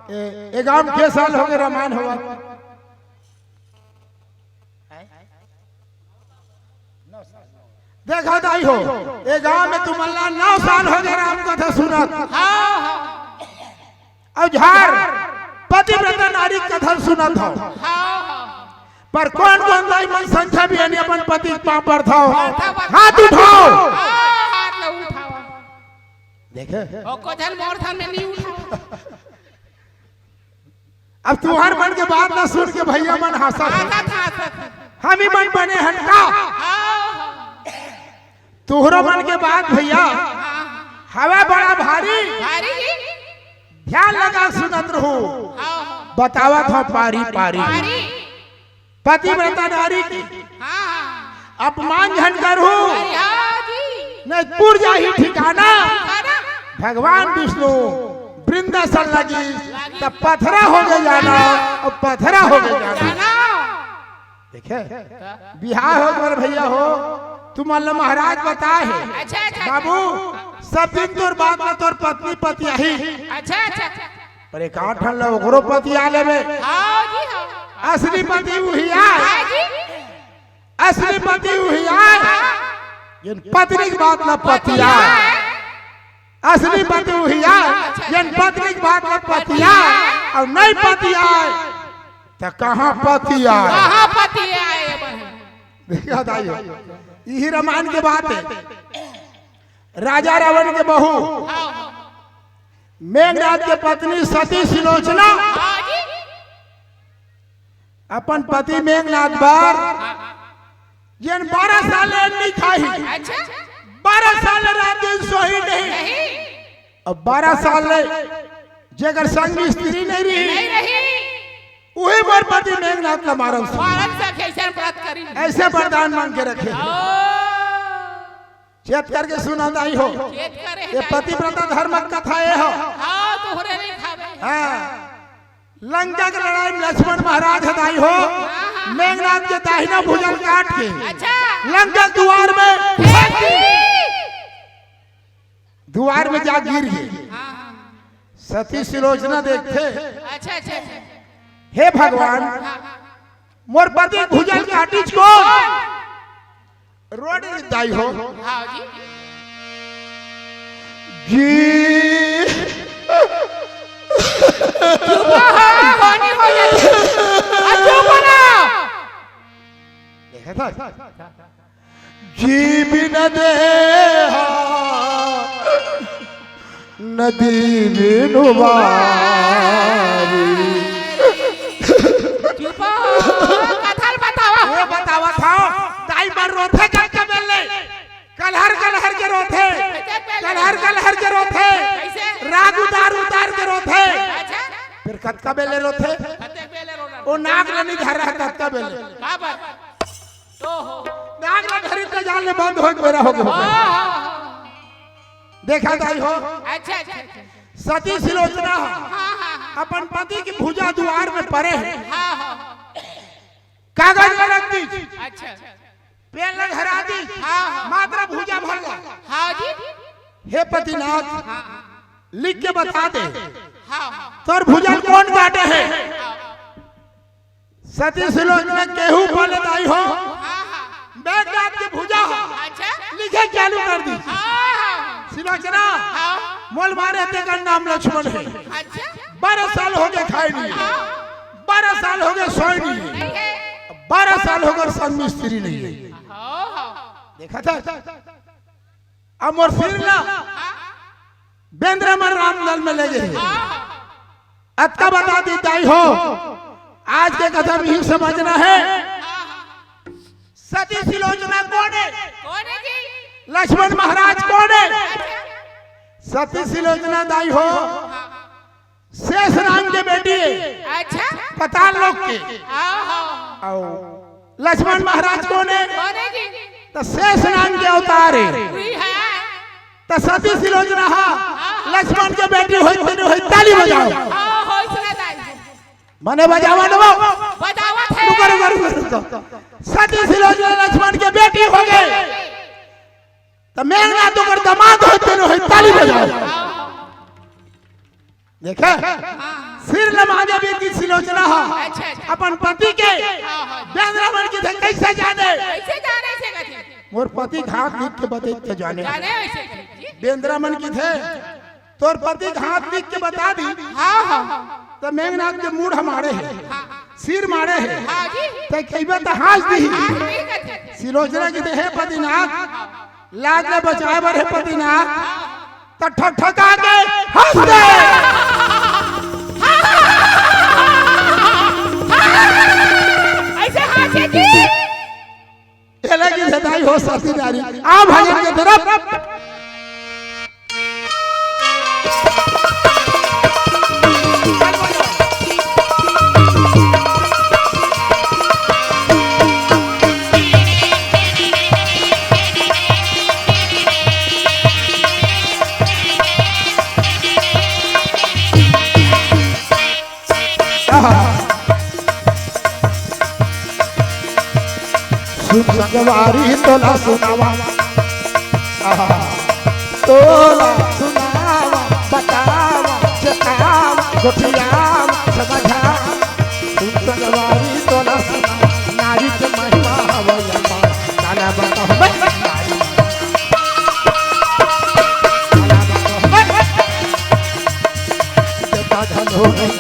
ए, ए गांव के साल हो गे रामायण होवत। देखा दाई हो, ए गांव में तुमन ला नौ साल हो गे राम कथा सुनत। हाँ, हाँ। अउ झार पतिव्रता नारी कथा सुनत हव। हाँ, हाँ। पर कोन कोन दाई मन संझा बिहनिया अपन पति के पांव परथव? परथव, परथव। हाथ उठाव। हाँ, हाथ ला उठाव। देखे? ओ को झन मोर धन में नहीं उठाव। अब तुहर मन के बात ला सुन के भइया मन हंसत हे। हंसत, हंसत। हम ही मन बने हन का? हाँ, हाँ। तुहरो मन के बात भइया, हाँ, हाँ। हवा बड़ा भारी। भारी जी। ध्यान लगा सुनत रहू। हाँ, हाँ। बतावत हव पारी, पारी। पारी। पतिव्रता नारी के हाँ, हाँ। अपमान झन करहू, अरे हाँ जी। नहीं पुर जाही ठिकाना। ठिकाना। भगवान विष्णु वृंदासन लगी, तब पथरा हो गए जाना, अब पथरा हो गए जाना। जाना। देखे, बिहाव हो मोर भैया हो, तुमन ला महाराज बताए हे। अच्छा, अच्छा, अच्छा। बाबू, सब दिन तोर बात ला तोर पत्नी पतियाही। अच्छा, अच्छा, अच्छा। पर एक आठ ठन ला ओकरो पतिया लेबे। हाँ जी, हाँ। असली पति उही आय। हाँ जी। असली पति उही आय, जेन पत्नी के बात ला पतियाय। असली पति उही आय, जेन पत्नी के बात ला पतियाय, अउ नहीं पतियाय, त कहाँ पतियाय? कहाँ पतियाय, ये बहन? देखा दाई हो, इही रामायण के बात हे। राजा रावण के बहू, हाँ। मेघनाद के पत्नी सती सुलोचना, हाँ जी। अपन पति मेघनाद बर, जेन बारह साल ले अन्न नहीं खाही, अच्छा। बारह साल ले रात दिन सोही नहीं, नहीं। अब बारह साल ले जेकर संग स्त्री नहीं रही, नहीं रही। उही मोर पति मेघनाद ला मारन से। मारन से कैसे व्रत करी? ऐसे वरदान मांग के रखे। ओ। चेत करके सुना दाई हो। चेत करे ये दाई। पतिव्रता धर्म कथा ये हो। हाँ, तोहरे नहीं खावे। हाँ। लंका के लड़ाई में लक्ष्मण महाराज हे दाई हो। हाँ, हाँ। मेघनाद के दाहिना भुजा ल काट के अच्छा। लंका के दुआर में फेंक दी। दुआर में जा गिर गे। हाँ, हाँ। सती सुलोचना देखथे, अच्छा, अच्छा, अच्छा। हे भगवान, हाँ, हाँ। मोर पति भुजा ल काटिस कोन? रोड दाई हो। हाँ जी। जी। चुप हो, होनी हो जाती। आ, चुप हो ना। देखा था? जी बिन देहा नदी बिनु बारी। चुप हो, कथा ल बतावा। वो बतावा था, दाई मन रोथे कतका बेर ले। कलहर कलहर के रोथे। कलहर कलहर के रोथे। कैसे? राग उतार उतार के रोथे। अच्छा। फिर कतका बेर ले रोथे? कतका बेर ले रोना? वो नाक ल नहीं धर रहा कतका बेर ले। का बात? ओहो। नाक ल धरी त जान ले बंद होय के बेरा हो गए। ओहो। देखा दाई हो। अच्छा, अच्छा, अच्छा। सती सुलोचना ह। हाँ, हाँ, हाँ। अपन पति के भुजा दुआर में परे हे। हाँ, हाँ। कागज में रख दी। अच्छा। पेन ल धरा दी। हाँ, हाँ। मात्र भुजा भर ला। हाँ जी। हे पतिनाथ, हाँ, हाँ। लिख के बता दे। हाँ, हाँ। तोर भुजा ल कोन काटे हे? हाँ। सती सुलोचना केहू बोले दाई हो, हाँ, हाँ। मेघनाद के भुजा हो। अच्छा। लिखे चालू कर दी। हाँ, हाँ। सुलोचना, हाँ। मोल मारे तेकर नाम लक्ष्मण हे। अच्छा। बारह साल हो गए खाए नहीं। हाँ। बारह साल हो गए सोए नहीं। नहीं है। बारह साल हो गए संग में स्त्री नहीं है। हाँ, हाँ। देखा था? अब मोर सिर ला बेंदरा मन रामदल में ले गए। अतका बता दी दाई हो, आज के कथा में ही समझना है। सती सुलोचना कोन हे? कोन हे जी? लक्ष्मण महाराज कोन हे? अच्छा। सती सुलोचना दाई हो, शेष नाम के बेटी हे। अच्छा। पताल लोक के। हाँ, हाँ। अउ लक्ष्मण महाराज कोन हे? कोन हे जी? त शेष नाम के अवतार हे। वही है। त सती सुलोचना हा लक्ष्मण के बेटी होई, तेने होई, ताली बजाओ। हाँ, होई सुना दाई। मने बजावा न वो। बजावत हे। रुको, रुको, रुको, रुको। सती सुलोचना लक्ष्मण के बेटी हो गए। त मेघनाथ ओकर दामाद होई, तेने होई, ताली बजाओ। देखे? हाँ। सिर ल मांगे बीर की सुलोचना हा। अच्छा, अच्छा। अपन पति के हाँ, हाँ। बेंदरा मन किथे कैसे जाने? कैसे जाने से कथे? मोर पति के हाथ लिख के बते त जाने। जाने वैसे जी। बेंदरा मन किथे, तोर पति के हाथ लिख के बता दी। हाँ, हाँ। त मेघनाथ के मूड़ ह माड़े हे। हाँ, हाँ। सिर माड़े हे। हाँ जी। त कहिबे त हाँस दिही। हाँ, ठीक है, ठीक है। सुलोचना किथे, हे पतिनाथ, लाज ले बचाए बर हे पतिनाथ, त ठकठका के हाँस दे। ऐसे हाँसे जी। एला की सदाई हो सती नारी। आ भजन के तरफ। सुन संगवारी तोला सुनावा, आहा, तोला सुनावा, बतावा, जतावा, गोठियावा, समझावा। सुन संगवारी तोला सुनावा, नारी के महिमा हवय अपार। काला बतावा, नारी, काला बतावा, जता घलो नहीं।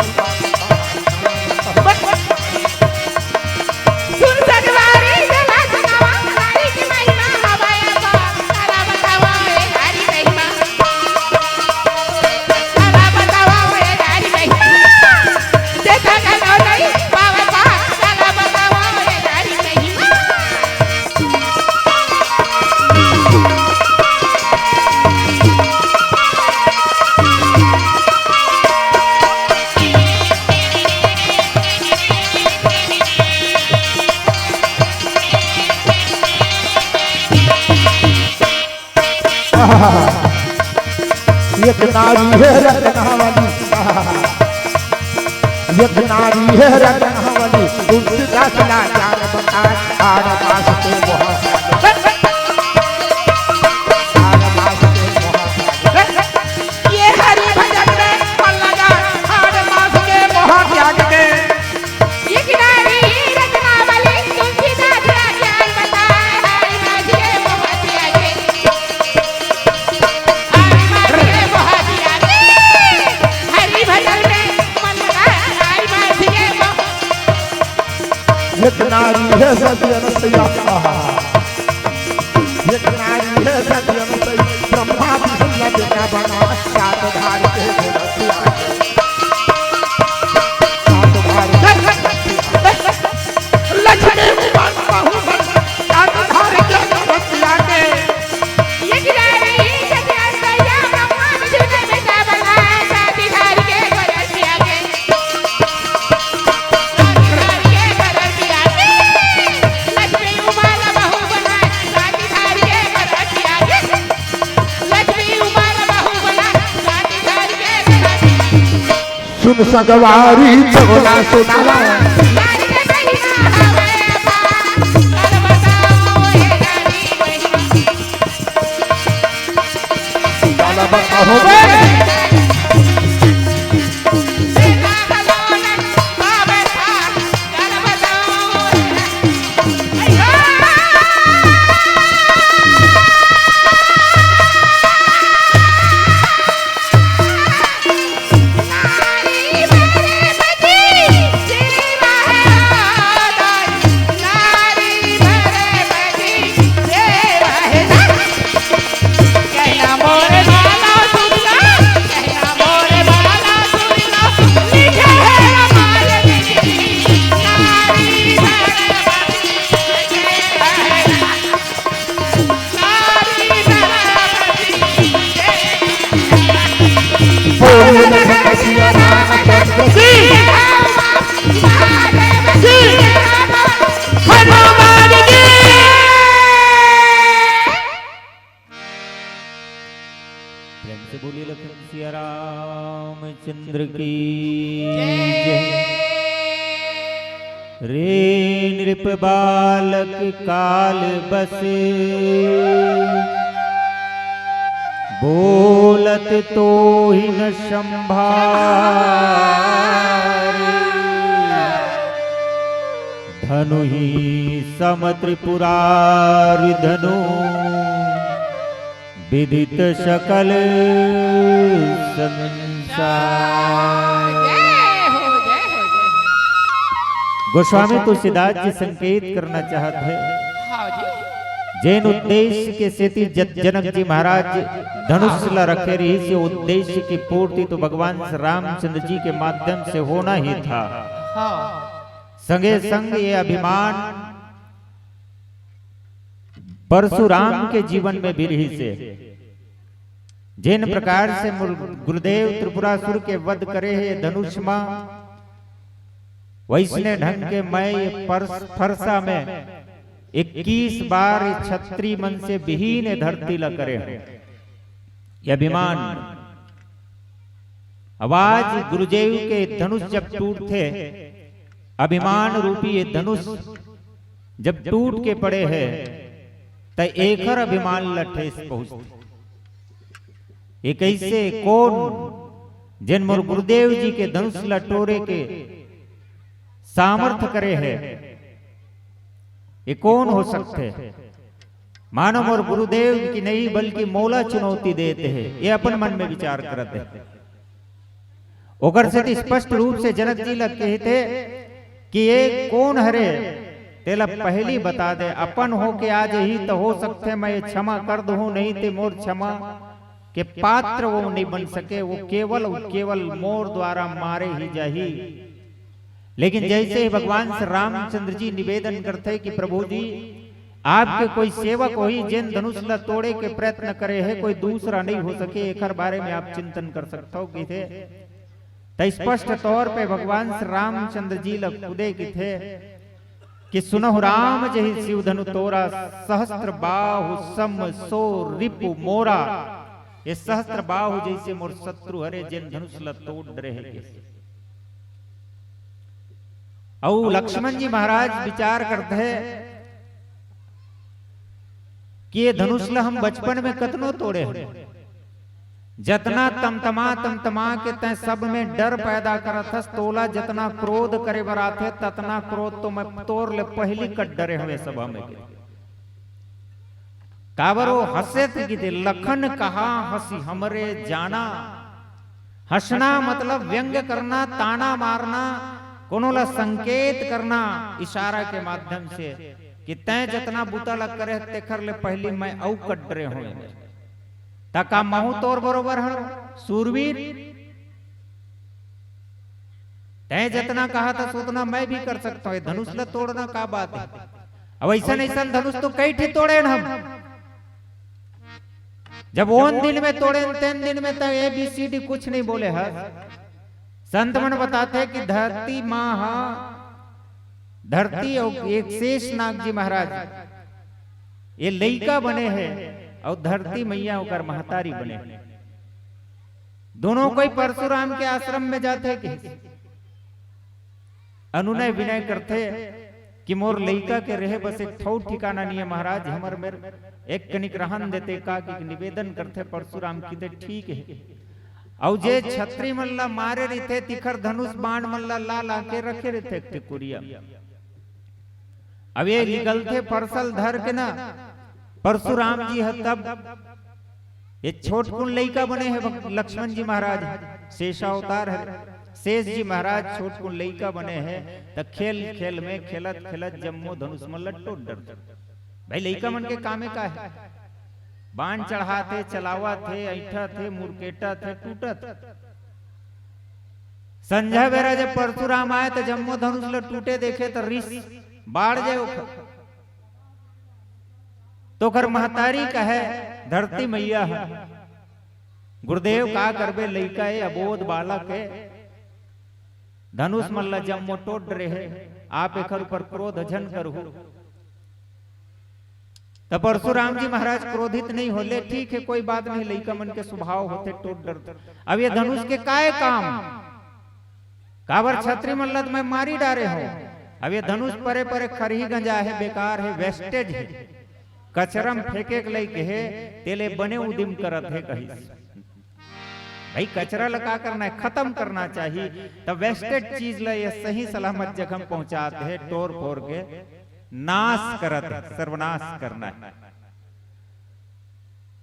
सुन संगवारी, जला सुनावा, नारी के महिमा हवय अपार। काला बतावा, ए नारी महिमा। काला बतावा, ए नारी महिमा। जेता घलो नहीं पावे पार। काला बतावा, ए नारी महिमा। एक नारी हे रत्नावली, एक नारी हे रत्नावली, तुलसीदास ला जान बताए, आड़ मास के मोह, आड़ मास के मोह। ये हरि भजन में मन लगा, आड़ मास के मोह त्याग के। एक नारी रत्नावली, तुलसीदास ला जान बताए, हरि मास के मोह त्यागे। हरि मास के मोह त्यागे। हरि भजन में मन लगा, हरि मास के मोह। एक नारी हे सती अनसुईया, एक नारी हे सती अनसुईया, ब्रह्मा विष्णु ला बेटा बना, सात धार के गोरखिया के। सात धार के लक्ष्मी उमा बहू बना, सात धार के गोरखिया के। एक नारी हे सती अनसुईया, ब्रह्मा विष्णु ला बेटा बना, सात धार के गोरखिया के। सुन संगवारी तोला सुनावा। प्रेम से बोलिए लखन सिया रामचंद्र की जय। रे नृप बालक काल बस, बोलत तोहि न संभार। धनु ही सम त्रिपुरारि धनु, विदित सकल संसार। जय हो, जय हो, जय हो। गोस्वामी तुलसीदास जी संकेत करना चाहत हे, हाँ जी। जेन उद्देश्य के सेती जत-, जनक जी महाराज धनुष ला रखे रहिस, ये उद्देश्य की पूर्ति तो भगवान श्री रामचंद्र जी के माध्यम से होना ही था। हाँ। संगे संग ये अभिमान परशुराम के जीवन में भी रहिस हे। जेन प्रकार से मुर-, गुरुदेव त्रिपुरासुर के वध करे हे धनुष मा, वैसने ढंग के मैं ये परस-, फरसा में इक्कीस बार ये छत्री मन से विहीन ये धरती ला करे हूँ। ये अभिमान आवाज गुरुदेव के धनुष जब टूटथे, अभिमान रूपी ये धनुष जब टूट के पड़े हे, त एखर अभिमान ल ठेस पहुंचथे। ये कइसे, कोन जेन मोर गुरुदेव जी के धनुष ल टोरे के सामर्थ करे हे? ये कोन हो सकथे? मानो मोर गुरुदेव की नहीं, बल्कि मोला चुनौती देत हे, ये अपन मन में विचार करत हे। ओकर सेती स्पष्ट रूप से जनक जी ल कहिथे कि ये कोन हरे, तेला पहली बता दे। अपन होके आ जही त हो सकथे मैं ये क्षमा कर दूं, नहीं ते मोर क्षमा के पात्र वो नहीं बन सके, वो केवल अउ केवल मोर द्वारा मारे ही जाही। लेकिन जैसे ही भगवान श्री रामचंद्र जी निवेदन करथे कि प्रभु जी, आपके कोई सेवक होही जेन धनुष ल तोड़े के प्रयत्न करे हे, कोई दूसरा नहीं हो सके, एकर बारे में आप चिंतन कर सकथो, कहिथे। त स्पष्ट तौर पे भगवान श्री रामचंद्र जी ल खुदे कहिथे कि सुनहु राम जहि शिव धनु तोरा, सहस्त्र बाहु सम सो रिपु मोरा। ये सहस्त्र बाहु जैसे मोर शत्रु हरे, जेन धनुष ल तोड़ डरे हे के। अउ लक्ष्मण जी महाराज विचार करथे कि ये धनुष ल हम बचपन में कतनो तोड़े हन, जतना तमतमा तमतमा के तैं सब में डर पैदा करत हस, तोला जतना क्रोध करे बर आथे, ततना क्रोध तो मैं तोर ले पहली कट डरे हवे सभा में के। काबर वो हंसे थे कि दे लखन कहा हंसी हमरे जाना। हंसना मतलब व्यंग करना, ताना मारना, कोनो ला संकेत करना इशारा के माध्यम से कि तैं जतना बुता ला करे तेखर ले पहली मैं अउ कट डरे हों। त का महू तोर बरोबर हूं सूरवीर? तैं जतना कहा था सोतना मैं भी कर सकता हूं। ये धनुष ला तोड़ना का बात है? अब ऐसा ऐसा धनुष तो कई ठे तोड़े न हम। जब ओन दिन में तोड़े न तेन दिन में तो ए बी सी डी कुछ नहीं बोले हस। संत मन बताथे कि धरती माँ हा, धरती अउ एक शेषनाग जी महाराज, ये लइका बने हे अउ धरती मैया ओकर महतारी बने हे। दोनों कोई परशुराम के आश्रम में जाथे कि अनुनय विनय करथे कि मोर लइका के रहे बस एक ठौर ठिकाना नहीं है महाराज, हमर मेर एक कनिक रहन देते का, कि निवेदन करथे परशुराम, किते ठीक है। अउ जे छत्री मन ला मारे रहिथे, तिखर धनुष बाण मन ला ला ला के रखे रहिथे एक ठे कुरिया। अब ये निकलथे परसल धर के ना, परशुराम जी ह तब ये छोटकुन लइका बने हे भग-, लक्ष्मण जी महाराज, शेषावतार हरे, शेष जी महाराज छोटकुन लइका बने हे, त खेल खेल में खेलत खेलत जम्मो धनुष मन ल टोट डरथे। भाई लइका मन के कामे का हे? बाण चढ़ाथे, चलावत हे, ऐंठत हे, मुरकेटत हे, टूटत। संझा बेरा जब परशुराम आए त जम्मो धनुष ल टूटे देखे त रिस बाढ़ जाए ओखर। तो ओखर महतारी कहे धरती मैया ह, गुरुदेव का करबे, लइका ए अबोध बालक ए, धनुष मन ल जम्मो टोट डरे हे, आप एखर ऊपर क्रोध झन करहू। त परशुराम जी महाराज क्रोधित नहीं होले, ठीक हे, कोई बात नहीं, लइका मन के स्वभाव होथे, टोट डरथे। अब ये धनुष के काय काम? काबर छत्री मन ल त मैं मारी डारे हों। अब ये धनुष परे परे खरही गंजा हे, बेकार हे, वेस्टेज हे, कचरा म फेंके के लइक हे, तेले बने उदिम करत हे कहिस। भाई कचरा ल का करना हे, खतम करना चाही। त वेस्टेज चीज ल ये सही सलामत जगह म पहुंचात हे, टोर फोर के नाश करत हे, सर्वनाश करना हे।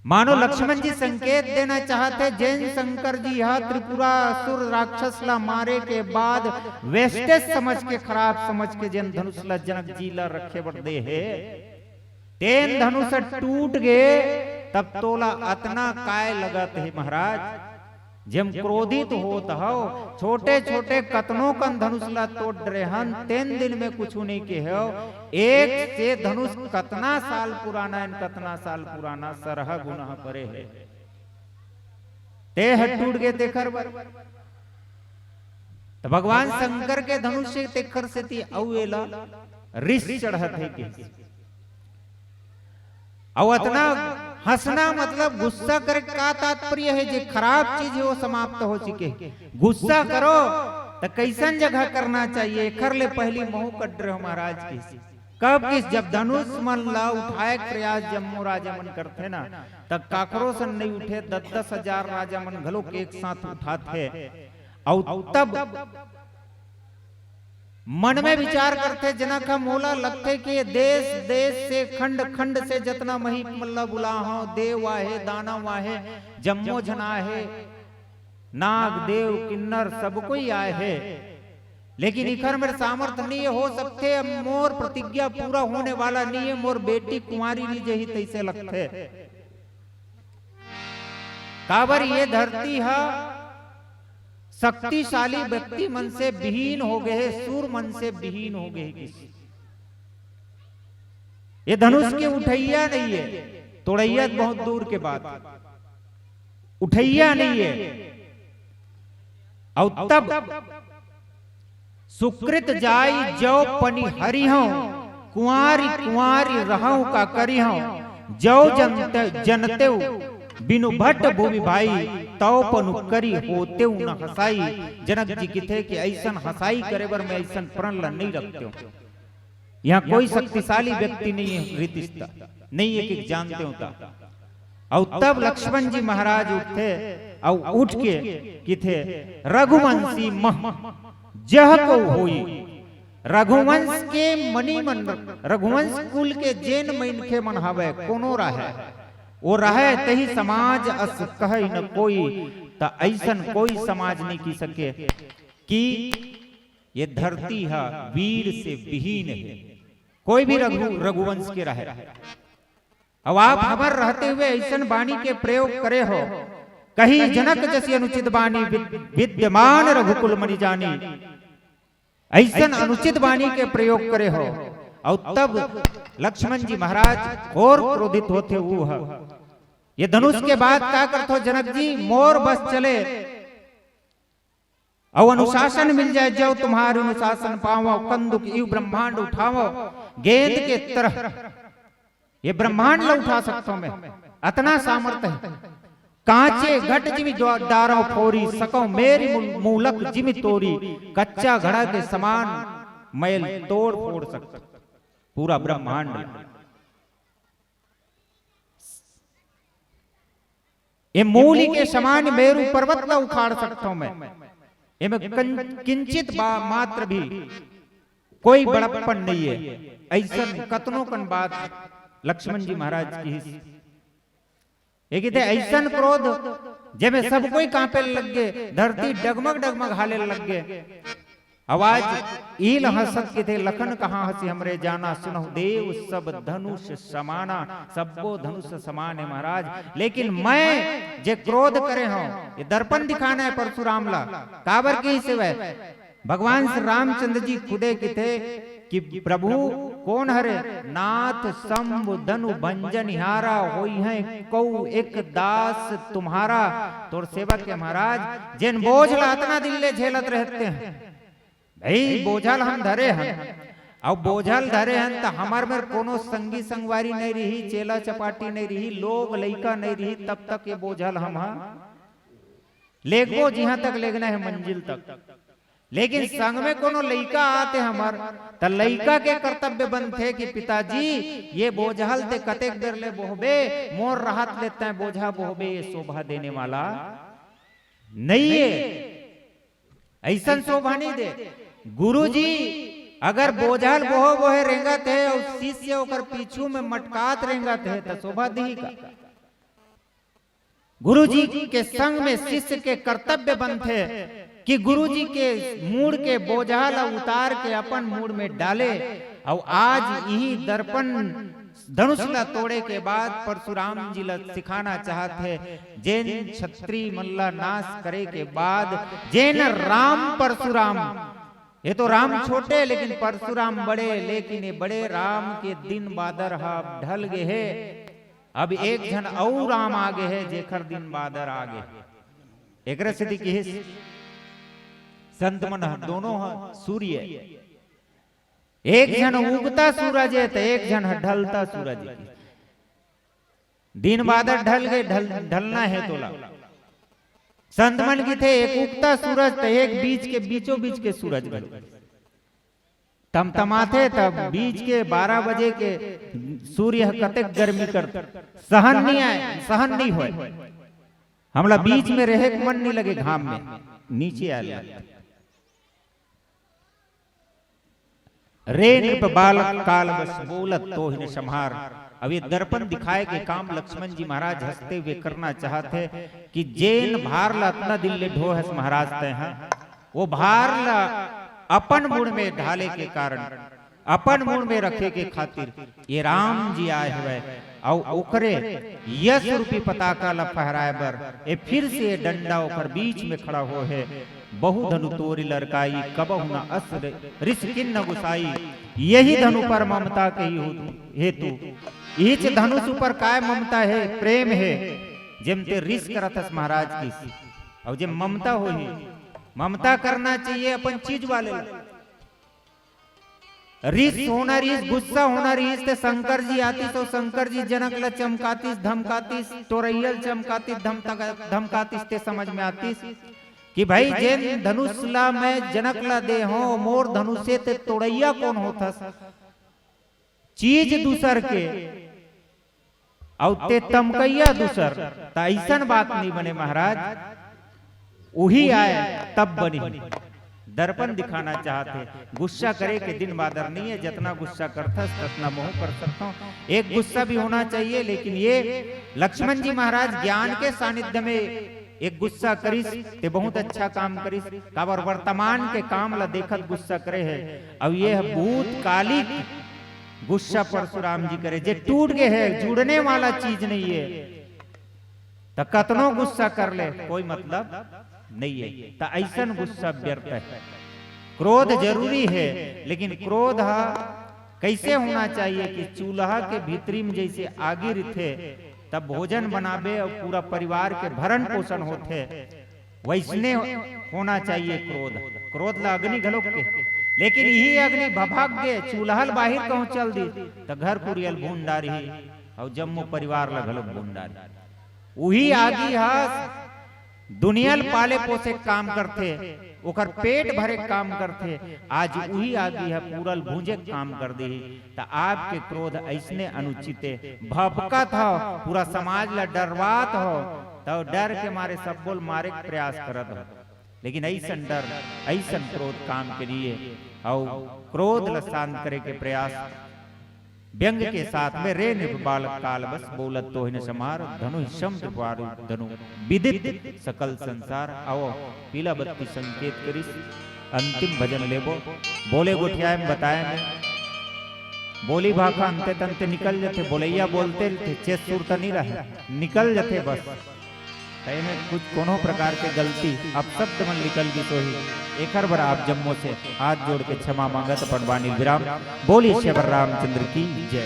मानो लक्ष्मण जी संकेत देना चाहत हे, जेन शंकर जी ह त्रिपुरासुर राक्षस ला मारे के बाद वेस्टेज समझ के, खराब समझ के जेन धनुष ला जनक जी ला रखे बर दे हे, तेन धनुष टूट गे, तब तोला अतना काय लगत हे महाराज? जेम क्रोधित होत हव, छोटे-छोटे कतनो कन धनुष ला तोड़ डरे हन, तेन दिन में कुछु नहीं केहेव। एक से धनुष कतना साल पुराना हे, कतना साल पुराना सरहा गुना परे हे। ते ह टूट गे तेखर बर। त भगवान शंकर के धनुष हे तेखर सेती अउ एला रिस चढ़त हे के। अउ अतना हंसना मतलब गुस्सा करे का तात्पर्य हे, जे खराब चीज हे वो समाप्त हो चुके। गुस्सा करो त कैसन जगह करना चाहिए, एखर ले पहली महू कट रहे हो महाराज की। कब किस, जब धनुष मन ला उठाए के प्रयास जम्मो राजा मन करथे ना, तब काकरो सन नहीं उठे, दस दस हजार राजा मन घलो के एक साथ उठाथे। अउ तब मन में विचार करथे, जनक ह मोला लगथे कि ये देश देश से, खंड खंड से जतना मही मन ला बुला हव, देव आहे, दानव आहे, जम्मो झन आहे, नाग देव किन्नर सब कोई आए हे, लेकिन इखर मेर सामर्थ नहीं हो सकथे। अब मोर प्रतिज्ञा पूरा होने वाला नहीं है, मोर बेटी कुंवारी नहीं जही तैसे लगथे। काबर ये धरती ह शक्तिशाली व्यक्ति मन से विहीन हो गए हे, सूर मन से विहीन हो गए हे किसी। ये धनुष के उठैया नहीं है, तोड़ैया बहुत दूर के बात, उठैया नहीं है। अउ तब सुकृत जाई जौ पनिहरिहौं, कुंवारी कुंवारी रहौं का करिहौं, जौ जनते, जनतेउ बिनु भट भुवि भाई, तौ पनु करि होतेउ न हंसाई। जनक जी किथे कि ऐसन हंसाई करे बर मैं ऐसन प्रण ला नहीं रखते हूँ। यहाँ कोई शक्तिशाली व्यक्ति नहीं है, रीतिस्ता नहीं है कि जानते हो ता। अउ तब लक्ष्मण जी महाराज उठथे, अउ उठ के किथे, "रघुवंशी मह जह को होई।" रघुवंश के मनी मन, रघुवंश कुल के जेन मनखे मन हवय, कोनो रहय, वो रहय, तही समाज अस कहै न कोई। त ऐसन कोई समाज नहीं की सके कि ये धरती ह वीर से विहीन है। कोई भी रघु, रघुवंश के रहे। अब आप हमर रहते हुए ऐसन वाणी के प्रयोग करे हो, कही जनक जसी अनुचित वाणी, विद-, विद्यमान रघुकुल मनि जानी। ऐसन अनुचित वाणी के प्रयोग करे हो। अउ तब लक्ष्मण जी महाराज घोर क्रोधित होथे, वो ह, "ये धनुष के बात का करथो जनक जी, मोर बस चले।" अउ अनुशासन मिल जाए, जौ तुम्हार अनुशासन पावो, कंदुक इव ब्रह्मांड उठावो, गेंद के तरह ये ब्रह्मांड ला उठा सकथो मैं, अतना सामर्थ है। कांचे घट जिमि द्वा-, डारौ फोरी, सकौ मेरी मू-, मूलक जिमि तोरी, कच्चा घड़ा के समान मैल तोड़ फोड़ सकथो पूरा ब्रह्मांड। ये मूली के समान मेरू पर्वत ला उखाड़ सकथो मैं। एमे कं-, किंचित बा-, मात्र भी कोई बड़प्पन नहीं है। ऐसन कतनो कन बात लक्ष्मण जी महाराज किहिस। ये किथे ऐसन क्रोध, जेमे सब कोई कांपे लग गे, धरती डगमग डगमग हाले लग गे। आवाज ईल हंसत किथे, "लखन कहाँ हंसी हमरे जाना, सुनहु देव सब धनुष समाना।" सब्बो धनुष समान है महाराज, लेकिन मैं जे क्रोध करे हूँ, ये दर्पण दिखाना है परशुराम ला। काबर की सेवा है? भगवान श्री रामचंद्र जी खुदे किथे कि "प्रभु कोन हरे?" "नाथ शंभु धनु भंजनिहारा, होइहैं कौ एक दास तुम्हारा।" तोर सेवक के महाराज, जेन बोझ ला अतना दिन ले झेलत रहते हैं, भाई, बोझल हम धरे हन, अउ बोझल धरे हन, त हमर मेर कोनो संगी संगवारी नहीं रही, चेला चपाटी नहीं रही, लोग लइका नहीं रही, तब तक ये बोझल हम ह लेगबो, जिहां तक लेगना है, मंजिल तक। लेकिन संग में कोनो लइका आते हमर, त लइका के कर्तव्य बनथे कि "पिताजी, ये बोझल ते कतेक देर ले बोहबे, मोर रहत ले तैं बोझा बोहबे, ये शोभा देने वाला नहीं है।" ऐसन शोभा नहीं दे। गुरुजी अगर बोझल बोहो बोहे रेंगत है अउ शिष्य ओकर पीछू में मटकात रेंगत है, त शोभा दिही का? गुरुजी के संग में शिष्य के कर्तव्य बनथे कि गुरुजी के मूड़ के बोझा ला उतार के अपन मूड़ में डाले। अउ आज इही दर्पण धनुष ला तोड़े के बाद परशुराम जी ला सिखाना चाहत हे, जेन क्षत्रिय मन ला नाश करे के बाद जेन राम परशुराम, ये तो राम छोटे लेकिन परशुराम बड़े, लेकिन ये बड़े राम के दिन बादर ह अब ढल गे हे। अब एक झन अउ राम आ गे हे, जेखर दिन बादर आ गे हे। एकरे सेती किहिस संत मन ह, दोनों ह सूर्य, एक झन उगता सूरज हे, त एक झन ह ढलता सूरज हे। दिन बादर ढल गे, ढल, ढलना हे तोला। संत मन कहिथे, एक उगता सूरज त एक बीच के, बीचों बीच के सूरज घलो तमतमाथे, तब बीच के बारह बजे के सूर्य ह कतेक गर्मी करथे, सहन नइ आय, सहन नइ होय। हमला बीच में रहे के मन नइ लगे, घाम में नीचे आय लगथे। रे नृप बालक काल बस बोलत तोहि न सम्हार। अब ये दर्पण दिखाए के काम लक्ष्मण जी महाराज हंसते हुए करना चाहत हे कि जेन भार ला अतना दिन ले ढोहस महाराज तैं हा, वो भार ला अपन मुड़ में ढाले के कारण, अपन मुड़ में रखे के खातिर ये राम जी आए हवय, अउ ओकरे यश रूपी पताका ला फहराए बर ए फिर से ये डंडा ओकर बीच में खड़ा होहे। बहु धनु तोरि लरकाई, कबहु न अस रि-, रिस किन्ह गुसाई। यही धनु पर ममता के ही हेतु, इहिच धनुष ऊपर काय ममता हे, प्रेम हे, जेम ते रिस करत हस महाराज किस, अउ जेम ममता होही, ममता करना चाहिए अपन चीज वाले ला। रिस होना रिस, गुस्सा होना रिस, ते शंकर जी आतिस अउ शंकर जी जनक ला चमकातिस, धमकातिस, तोरैया ल चमकातिस, धमका-, धमकातिस, ते समझ में आतिस कि भाई जेन धनुष ला मैं जनक ला दे हों, मोर धनुषे ते तोड़ैया कोन होथस? चीज दूसर के अउ ते तमकइया दूसर, त अइसन बात नइ बने महाराज। उही आय तब बनी। दर्पण दिखाना चाहत हे, गुस्सा करे के दिन बादर नइ हे, जतना गुस्सा करथस ततना महूं कर सकथंव। एक गुस्सा भी होना चाहिए, लेकिन ये लक्ष्मण जी महाराज ज्ञान के सानिध्य में एक गुस्सा करिस, ते बहुत अच्छा काम करिस। काबर वर्तमान के काम ला देखत गुस्सा करे हे, अउ ये ह भूतकालिक गुस्सा परशुराम जी करे, जे टूट गे हे, जुड़ने वाला चीज नइ हे, त कतनो गुस्सा कर ले, कोई मतलब नइ हे, त अइसन गुस्सा व्यर्थ हे। क्रोध जरूरी हे, लेकिन क्रोध ह कइसे होना चाहिए कि चूल्हा के भीतरी में जइसे आगी रहिथे, तब भोजन बनाबे अउ पूरा परिवार के भरण पोषण होथे, वइसने होना चाहिए क्रोध। क्रोध ला अग्नि घलोक के, लेकिन इही अग्नि भभक गे, चूल्हा ल बाहिर कहूं चल दिस, त घर कुरिया ल भून डारही अउ जम्मो परिवार ला घलोक भून डारही। उही आगी ह दुनिया ल पाले पोसे के काम करथे, ओकर पेट भरे के काम करथे। आज उही आगी ह पूरा ल भूंजे के काम कर दिही। त आपके क्रोध अइसने अनुचित हे, भभकत हव, पूरा समाज ल डरवात हव, त डर के मारे सब्बो ल मारे के प्रयास करत हव। लेकिन अइसन डर, अइसन क्रोध काम के नइ हे, अउ क्रोध ल शांत करे के प्रयास व्यंग के साथ में, रे नृप बालक काल बस बोलत तोहि न सम्हार, धनु ही समुद्र पार धनु विदित सकल संसार। अउ पीला बत्ती संकेत करिस, अंतिम भजन लेबो। बोले गोठियाए में बताए में, बोली भाखा अंते तंते निकल जथे, बोलैया बोलते रथे, चेत सुरता नइ रहे, निकल जथे बस। त एमे कुछ कोनो प्रकार के गलती, अपशब्द मन निकल गिस होही, एखर बर आप जम्मो से हाथ जोड़ के क्षमा मांगत अपन बानी विराम। बोली श्री रामचंद्र की जय।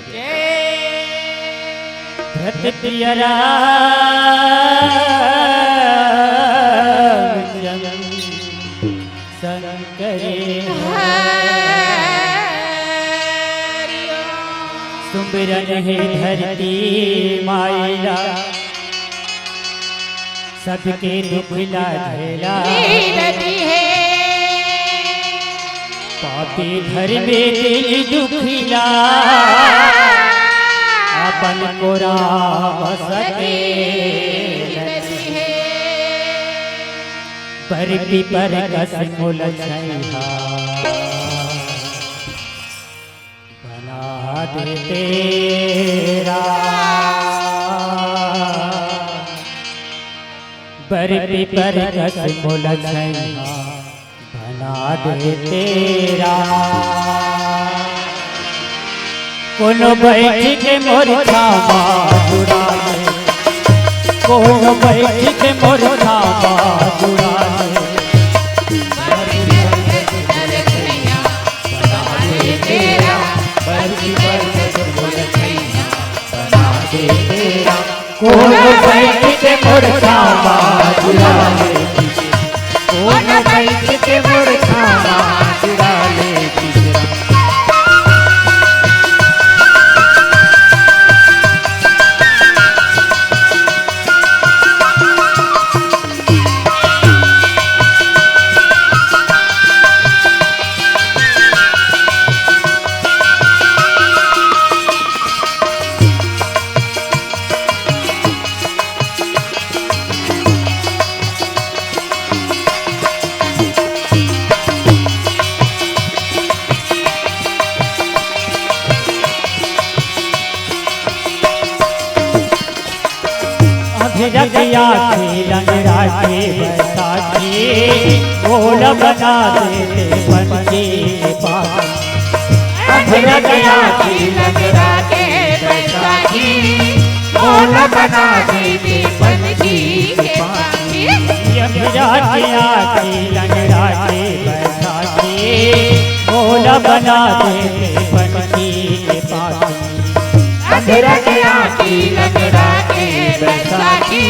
धरती रामचंद्र शंकर सुमिरन हे धरती माई ला, सबके दुख ला झेला। पापी धर्मे दिल दुखिला, अपन को राम सके। पर पीपर कस मोल छैहा बना दे तेरा। बर पीपर कस मोल छैहा बना दे तेरा। कोनो बैठ के मोर छामा जुड़ा ले, कोनो बैठ के मोर छामा जुड़ा ले। कोनो बैठ के मोर छामा जुड़ा ले, कोनो बैठ के मोर छामा जुड़ा ले। आँखी लंगड़ा के बैसाखी, मोला बना दे ते पंछी के पाखी। अंधरा के आँखी लंगड़ा के बैसाखी, मोला बना दे ते पंछी के पाखी। अंधरा के आँखी लंगड़ा के बैसाखी, मोला बना दे ते पंछी के पाखी। अंधरा के आँखी लंगड़ा के बैसाखी,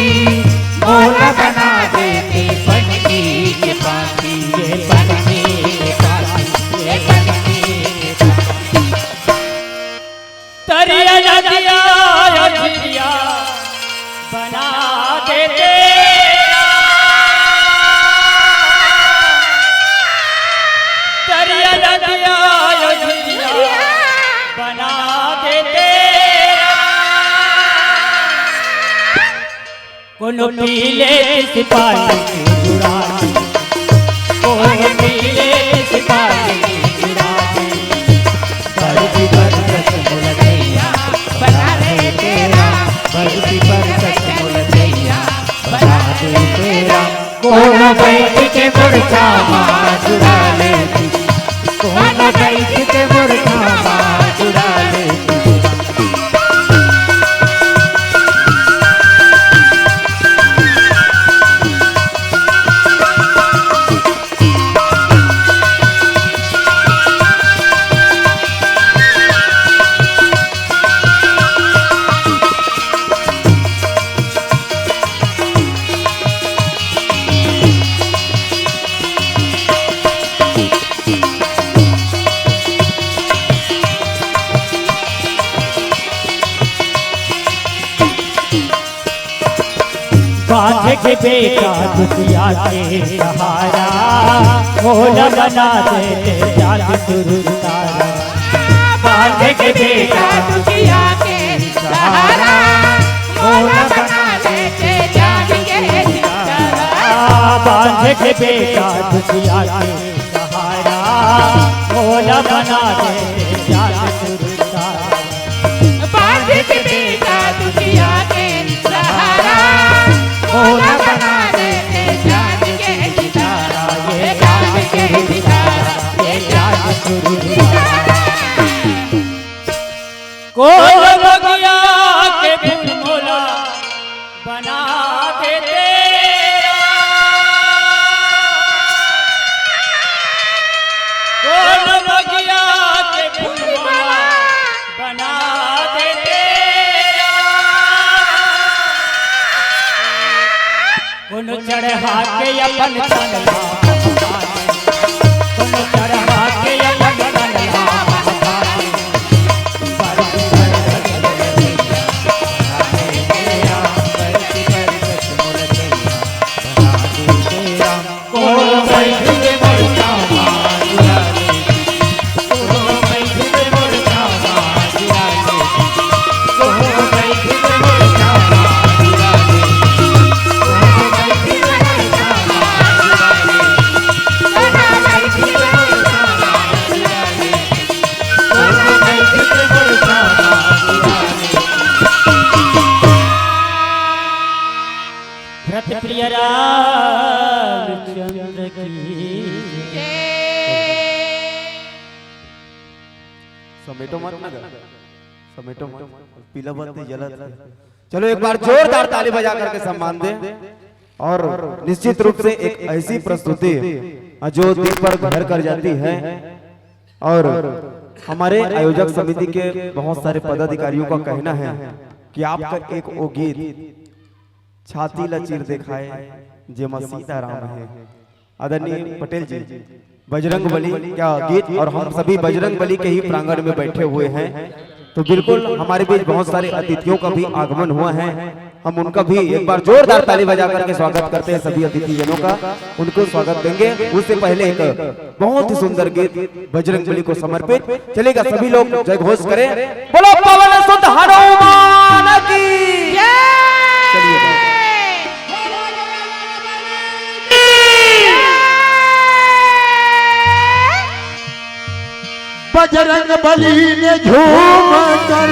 मोला बना दे ते पंछी के पाखी, ये पंछी के पाखी, ये पंछी के पाखी। तरिया नदिया ओ झिरिया बना दे ते राम। तरिया नदिया ओ झिरिया बना दे ते राम। कोनो पीले सिपाही उड़ा दे, कोनो पीले सिपाही उड़ा दे। बरसी बरसत मुलचैया बना दे ते राम, बरसी बरसत मुलचैया बना दे ते राम। कोनो बैठ के मुरछा मा चुरा ले, कोनो बैठ के मुरछा मा चुरा ले। बांझ के बेटा दुखिया के सहारा, मोला बना दे ते चांद सुरुज तारा। बांझ के बेटा दुखिया के सहारा, मोला बना दे ते चांद के सितारा। बांझ के बेटा दुखिया के सहारा, मोला बना दे ते चांद सुरुज तारा। बांझ के बेटा दुखिया के सहारा, मोला बना दे ते चांद के सितारा, ये चांद के सितारा, ये चांद सुरुज तारा। कोन बगिया के फूल मोला बना दे ते राम। कोन बगिया के फूल मोला बना दे ते राम। कोनो चढ़ा के अपन तन ला, कोनो चढ़ा के अपन तन ला। व्रत प्रिय रामचंद्र की। समेटो मत ना गा। समेटो मत। पीला बत्ती जलत है। चलो एक बार जोरदार ताली बजा करके सम्मान दें। और निश्चित रूप से एक ऐसी प्रस्तुति जो दिल पर घर कर जाती है। और हमारे आयोजक समिति के बहुत सारे पदाधिकारियों का कहना है कि आपका एक वो गीत छाती ला चीर दिखाए, जेमा सीताराम है। आदरणीय पटेल जी, बजरंग बली का गीत, और हम सभी बजरंग बली के ही प्रांगण में बैठे हुए हैं, तो बिल्कुल हमारे बीच बहुत सारे अतिथियों का भी आगमन हुआ है। हम उनका भी एक बार जोरदार ताली बजा करके स्वागत करते हैं सभी अतिथिजनों का, उनको स्वागत देंगे। उससे पहले एक बहुत ही सुंदर गीत बजरंग बली को समर्पित। चलेगा, सभी लोग जय घोष करें, बोलो पवन सुत हनुमान की। जय। चलिए। बजरंग बली ने झूम कर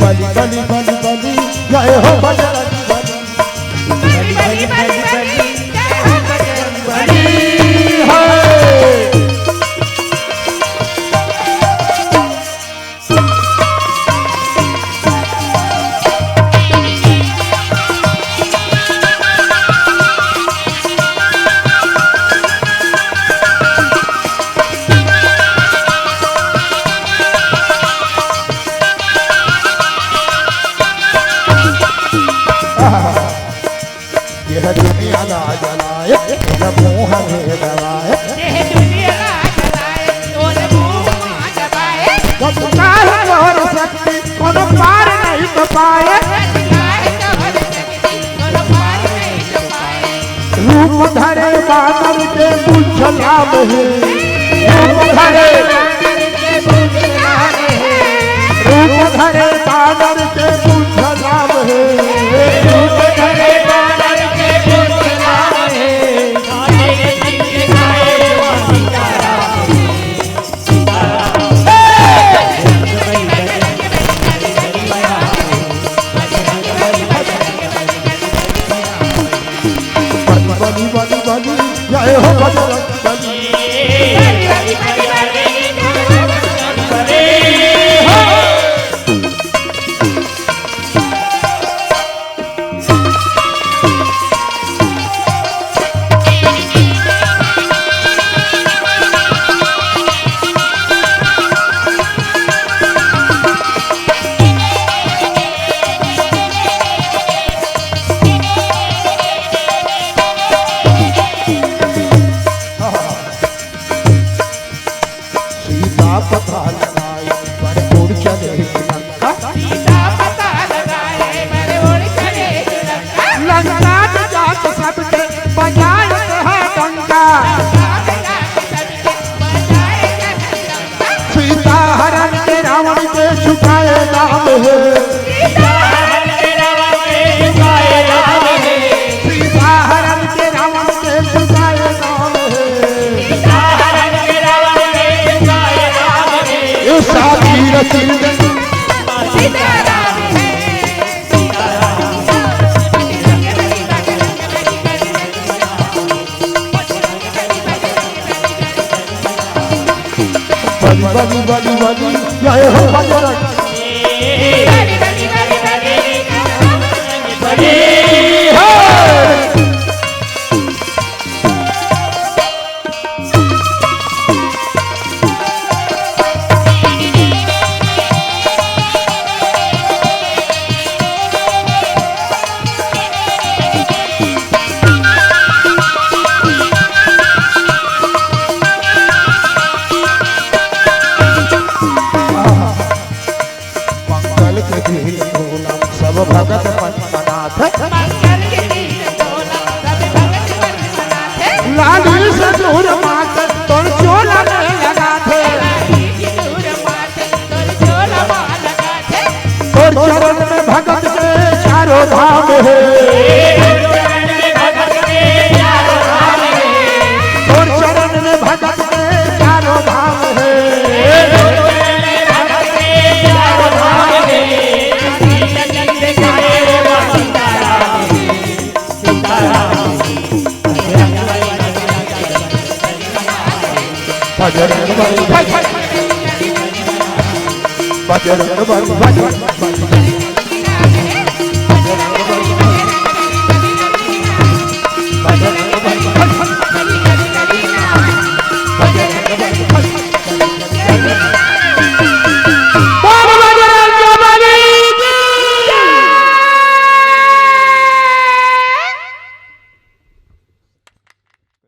बलि, बलि, बलि, बलि, जय हो बजरंग बली। बलि, बलि, बलि, बलि, जय हो बजरंग बली। हे। यह दुनिया ला जलाए, तेला मुँह में दबाए। यह दुनिया ला जलाए, तोर मुँह में दबाए। जब काहे तोर शक्ति, कोनो पार नहीं तो पाए। जब काहे तोर शक्ति, कोनो पार नहीं तो पाए। रूप धरे बानर के पूँछ लाम हे। रूप धरे। रूप धरे बानर के पूँछ लाम हे। रूप धरे बानर के पूँछ लाम हे। बली, बली, बली, बली, जय हो बजरंग बली। सीता पता लगाए, बर उड़ चले लंका। सीता पता लगाए, बर उड़ चले लंका। लंका में जाके सबके बजाए है डंका। लंका में जाके सबके बजाए है डंका। सीता हरण के रावण के छुटाए राम हे। सीता हरण के रावण के छुटाए राम हे। सीता हरण के रावण के छुटाए राम हे। सीता हरण के रावण के छुटाए राम हे। ये साथी रचित सीता राम हे। सीता राम। बली, बली, बली, बली, जय हो बजरंग। बली, हे। मंगल के दिन पूनम सब भगत मन मनाथे। मंगल के दिन पूनम सब भगत मन मनाथे। लाली सिंदूर माथ तोर चोला में लगाथे। लाली सिंदूर माथ तोर चोला में लगाथे। तोर चरण में भगत के चारों धाम हे। तोर चरण में भगत के चारों धाम हे। बजरंग बली। बजरंग बली, बजरंग बली।